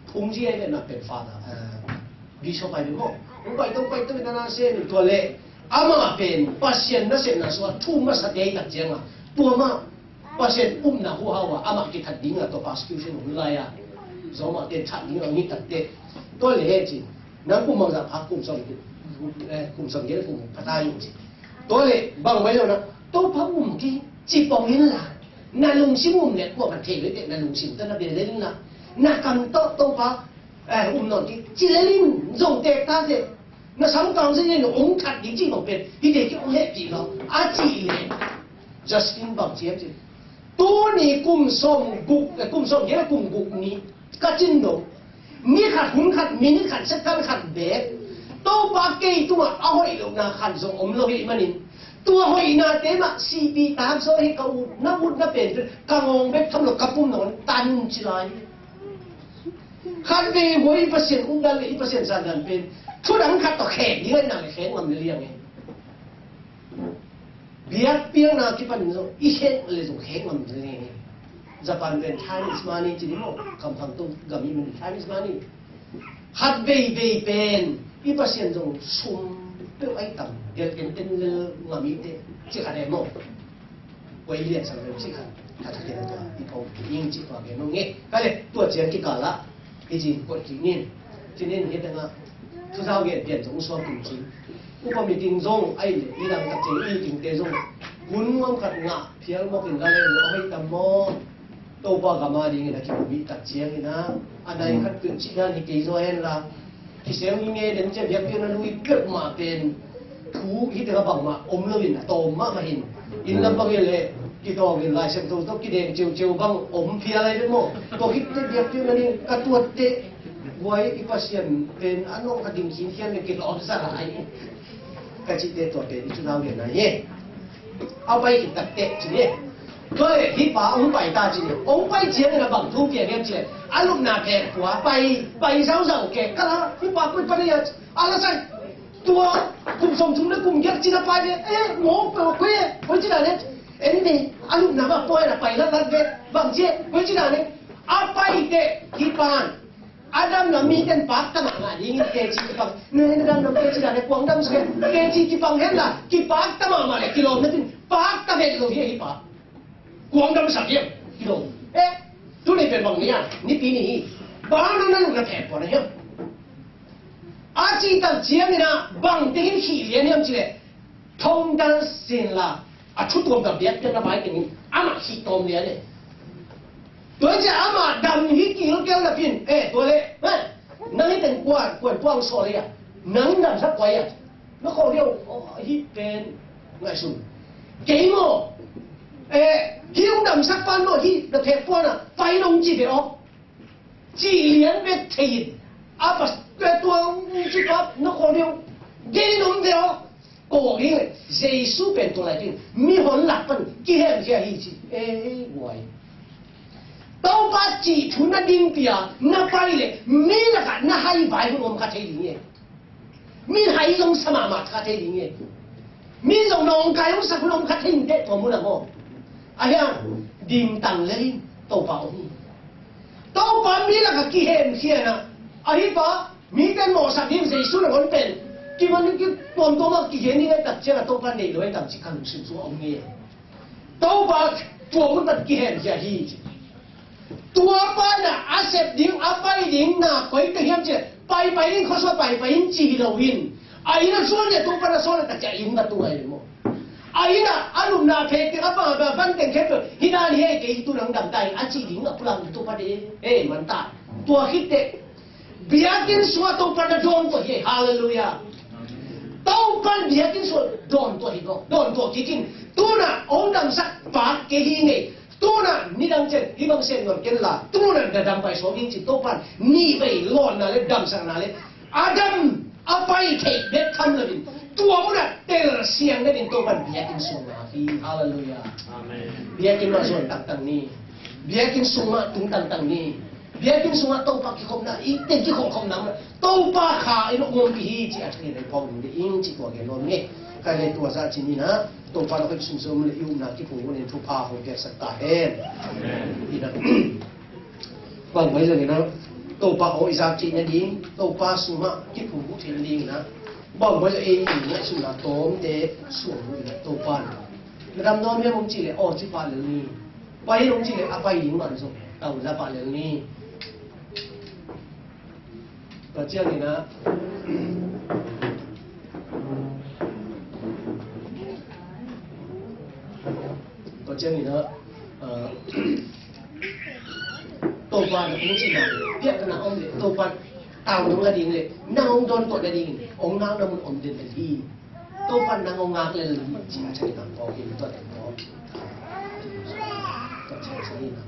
phungzi ai ve na pen fa na, eh, Bishop ai ve maw. Hong pai to pai to na nasem tua le ama pen Pasian nasepna sua thu masa te tak ciang a tua ma Pasian upna huhau a ama kithat ding a tua persecution hong lai a zong ma te that ding a ngi tak te tua le he ci. Nang kum bangzah pha kum sawm, eh, kum sawm giat kum pha ta in ci. Tua le bang bai lo na Topa um ki ci pong in la na lungsim um le kua man thei lo te na lungsim ta na bia le in la na kam to Topa, eh, um nawn ki ci le in zong tek ta te na sam kang se in ong that ding ci bang pen hi te ki ong he pi lo a ci le Justin bang ci a ci. Tuni kum sawm guk, eh, kum sawm giat kum guk ni ka cin dong. Ni khat, hun khat, minit khat, second khat beek Topa kei tungah a hoih lohna khat zong om lo hi manin tua hoihnate mah sihpih tak zaw hi ka utna utna pen ka ngawng bek tham lo ka pum nawn tan ci lai. Khat vei huai i Pasian umdan le i Pasian sandan pen thudang khat tawh khek ding a ina le khek ngam le liang e. Biakpiakna kipan zong i khen le zong khen ngam le. Japan pen time is money ci ni maw. Kamkham tung gam i man time is money. Khat veivei pen i Pasian zong sum peuh ai tam. Biak ken ten le ngam i te ci khat e maw. Kua i lian sang le ci khat. Khat khat ken tua i pau ing ci tua gen nong nge. Ka le tua ciang kikal ah i cin kuat kik nin. Cinin hi tengah thuzau gen pian zong suak kin cin. Upa meeting zong ai le i lang tak ciang i meeting te zong kun ngam khat ngah phial mawk in la le a hoih tam maw. Topa gam a dingin a kimu mi tak ciangin a a nai khat peuh cihna ni kei zaw hen la. Kiseu ni nge den ciang biakpiakna lui peuhmah pen thu hi tengah bangmah om loin a tawm mahmah hin. Inn lam bangin le kitawngin Lai Siangtho tawh kideng ceuceu bang om phial lai pen maw. Tua khit teh biakpiakna ding ka tuat teh guai i Pasian pen a nawh ka ding khinkhian le kilawm sa lai. Ka cih teh tua pen i thunau lian nai hi. A pai khit tak teh ci ni. Tua leh hih pa hong pai ta ci ni. Hong pai ciangin a bang thu piang hiam cih leh, a lupna phek pua, pai, pai zauzau kei. Ka la, hih pa koi pan a hia, a la sai. Tua kum sawmthum le kum giat cina pai ve. Eh, mawk pe koi, koi cina ne. En ni, a lupna va pua na pai latlat ve. Bang ci, koi cina ne. A pai teh hih pan a damna mite in pakta mahmah dingin teci kipang. Nui na damna teci dan e, kuang dam suk e. Teci kipang hen la, kipakta mahmah le kilawm na tin, pakta het lo hi, hih pa. Kuang damsak hiam? Kilawm. Eh, tuni pen bang ni a, nipi ni hi. Bang na na lukna thep pua na hiam? A cih tak ciangin a, bang tengin khih lian hiam cih leh, thong dan sin la, a thu tuam tak biak piak na pai tengin, amah khih tawm lian e. Tua ciang amah dam hi kilkel na pin, eh, tua leh, eh, nang hi teng kuan, kuan puang saw leh a, nang damsak kuai a, na khawng liau, oh, hih pen, ngaihsun. Kei maw, eh, hih hong damsak pan maw, hih na thek puan a, pai nong ci ve aw. Cih lian bek thei in, a pas, tua hong ci pa, na khawng liau, gen in om ve aw. Ko ing, Jesu pen tua lai ding, mihon lak pan kihemkhia hi ci. Ei, guai. Topa cih thu na dingpi a, na pai leh, mi lakah na hai vai hun om kha thei ding e. Mi hai zong sa mahmah kha thei ding e. Mi zong nawngkai hong sak hun om kha thei ding te tua mun a maw. A hiang, dingtang lel in, Topa om hi. Topa mi lakah kihemkhia na, a hih pa, mite in mawhsak ding Jesu nangawn pen, kiman ding kituamtuam a kigen ding a tak ciang a Topa nei lo a tam cih ka lungsim sung a om nge. Topa tua mun pan kihemkhia hi. Tua pan a, a sep ding, a pai ding na koi ka hiam cih, pai pai in khuasua pai pai in ci hi lo in. A inn a suan le Topa na suan a tak ciang a inn va tung a hi maw. A inn a, a lupna phek ding, a bang a bang van teng khempeuh, hi na ni he kei tu nang dam ta in, a ci ding a pulang Topa de, eh, man ta. Tua khit teh, biakinn sungah Topa na dawn tua hi, halleluiah. Topa biakinn sungah dawn tua hi, dawn tua kik in. Tu-in a hong damsak pak kei hi ngei. Tu-in a nidang ciang hih bang sem nawn ken la. Tu-in a na dam pai sawm ing ci Topa nih vei lawnna le damsakna le a dam a pai theih bek tham lo in. Tua mun a tel siang den in Topa biakinn sung na hi, halleluiah. Amen. Biakinn mah zuan taktak ni. Biakinn sung mah tung taktak ni. Biakinn sungah Topa kikhopna, i te kikhopkhopna mah, Topa kha in hong ompih hi ci a thei in pawng ding ci tua gen nuam nge. Ka gen tua zah ci ni na, Topa na khoi sumsum le i upna kiphung hun in thupha hong piaksak ta hen. Amen. Ina. Bang bai zong ina, Topa aw i zak cih na ding, Topa sungah kiphung hun theih na ding ina. Bang bai zong ei i ngaihsutna tawmte suang ina Topa na. Na dam nuam hiam hong cih leh, aw ci pah lel ni. Pai hong cih leh a pai ding mah zong tau la pah lel ni. Tua ciangin a, tua ciangin a, ah, Topa na hong cihna, piakna om leh, Topa tau dong la ding leh, nang hong dawn tuah na ding, hong ngak na mun om den hi. Topa nang hong ngak lel hi, ci a ciangin a, kawk in tua teng kawk. Tua ciangin a.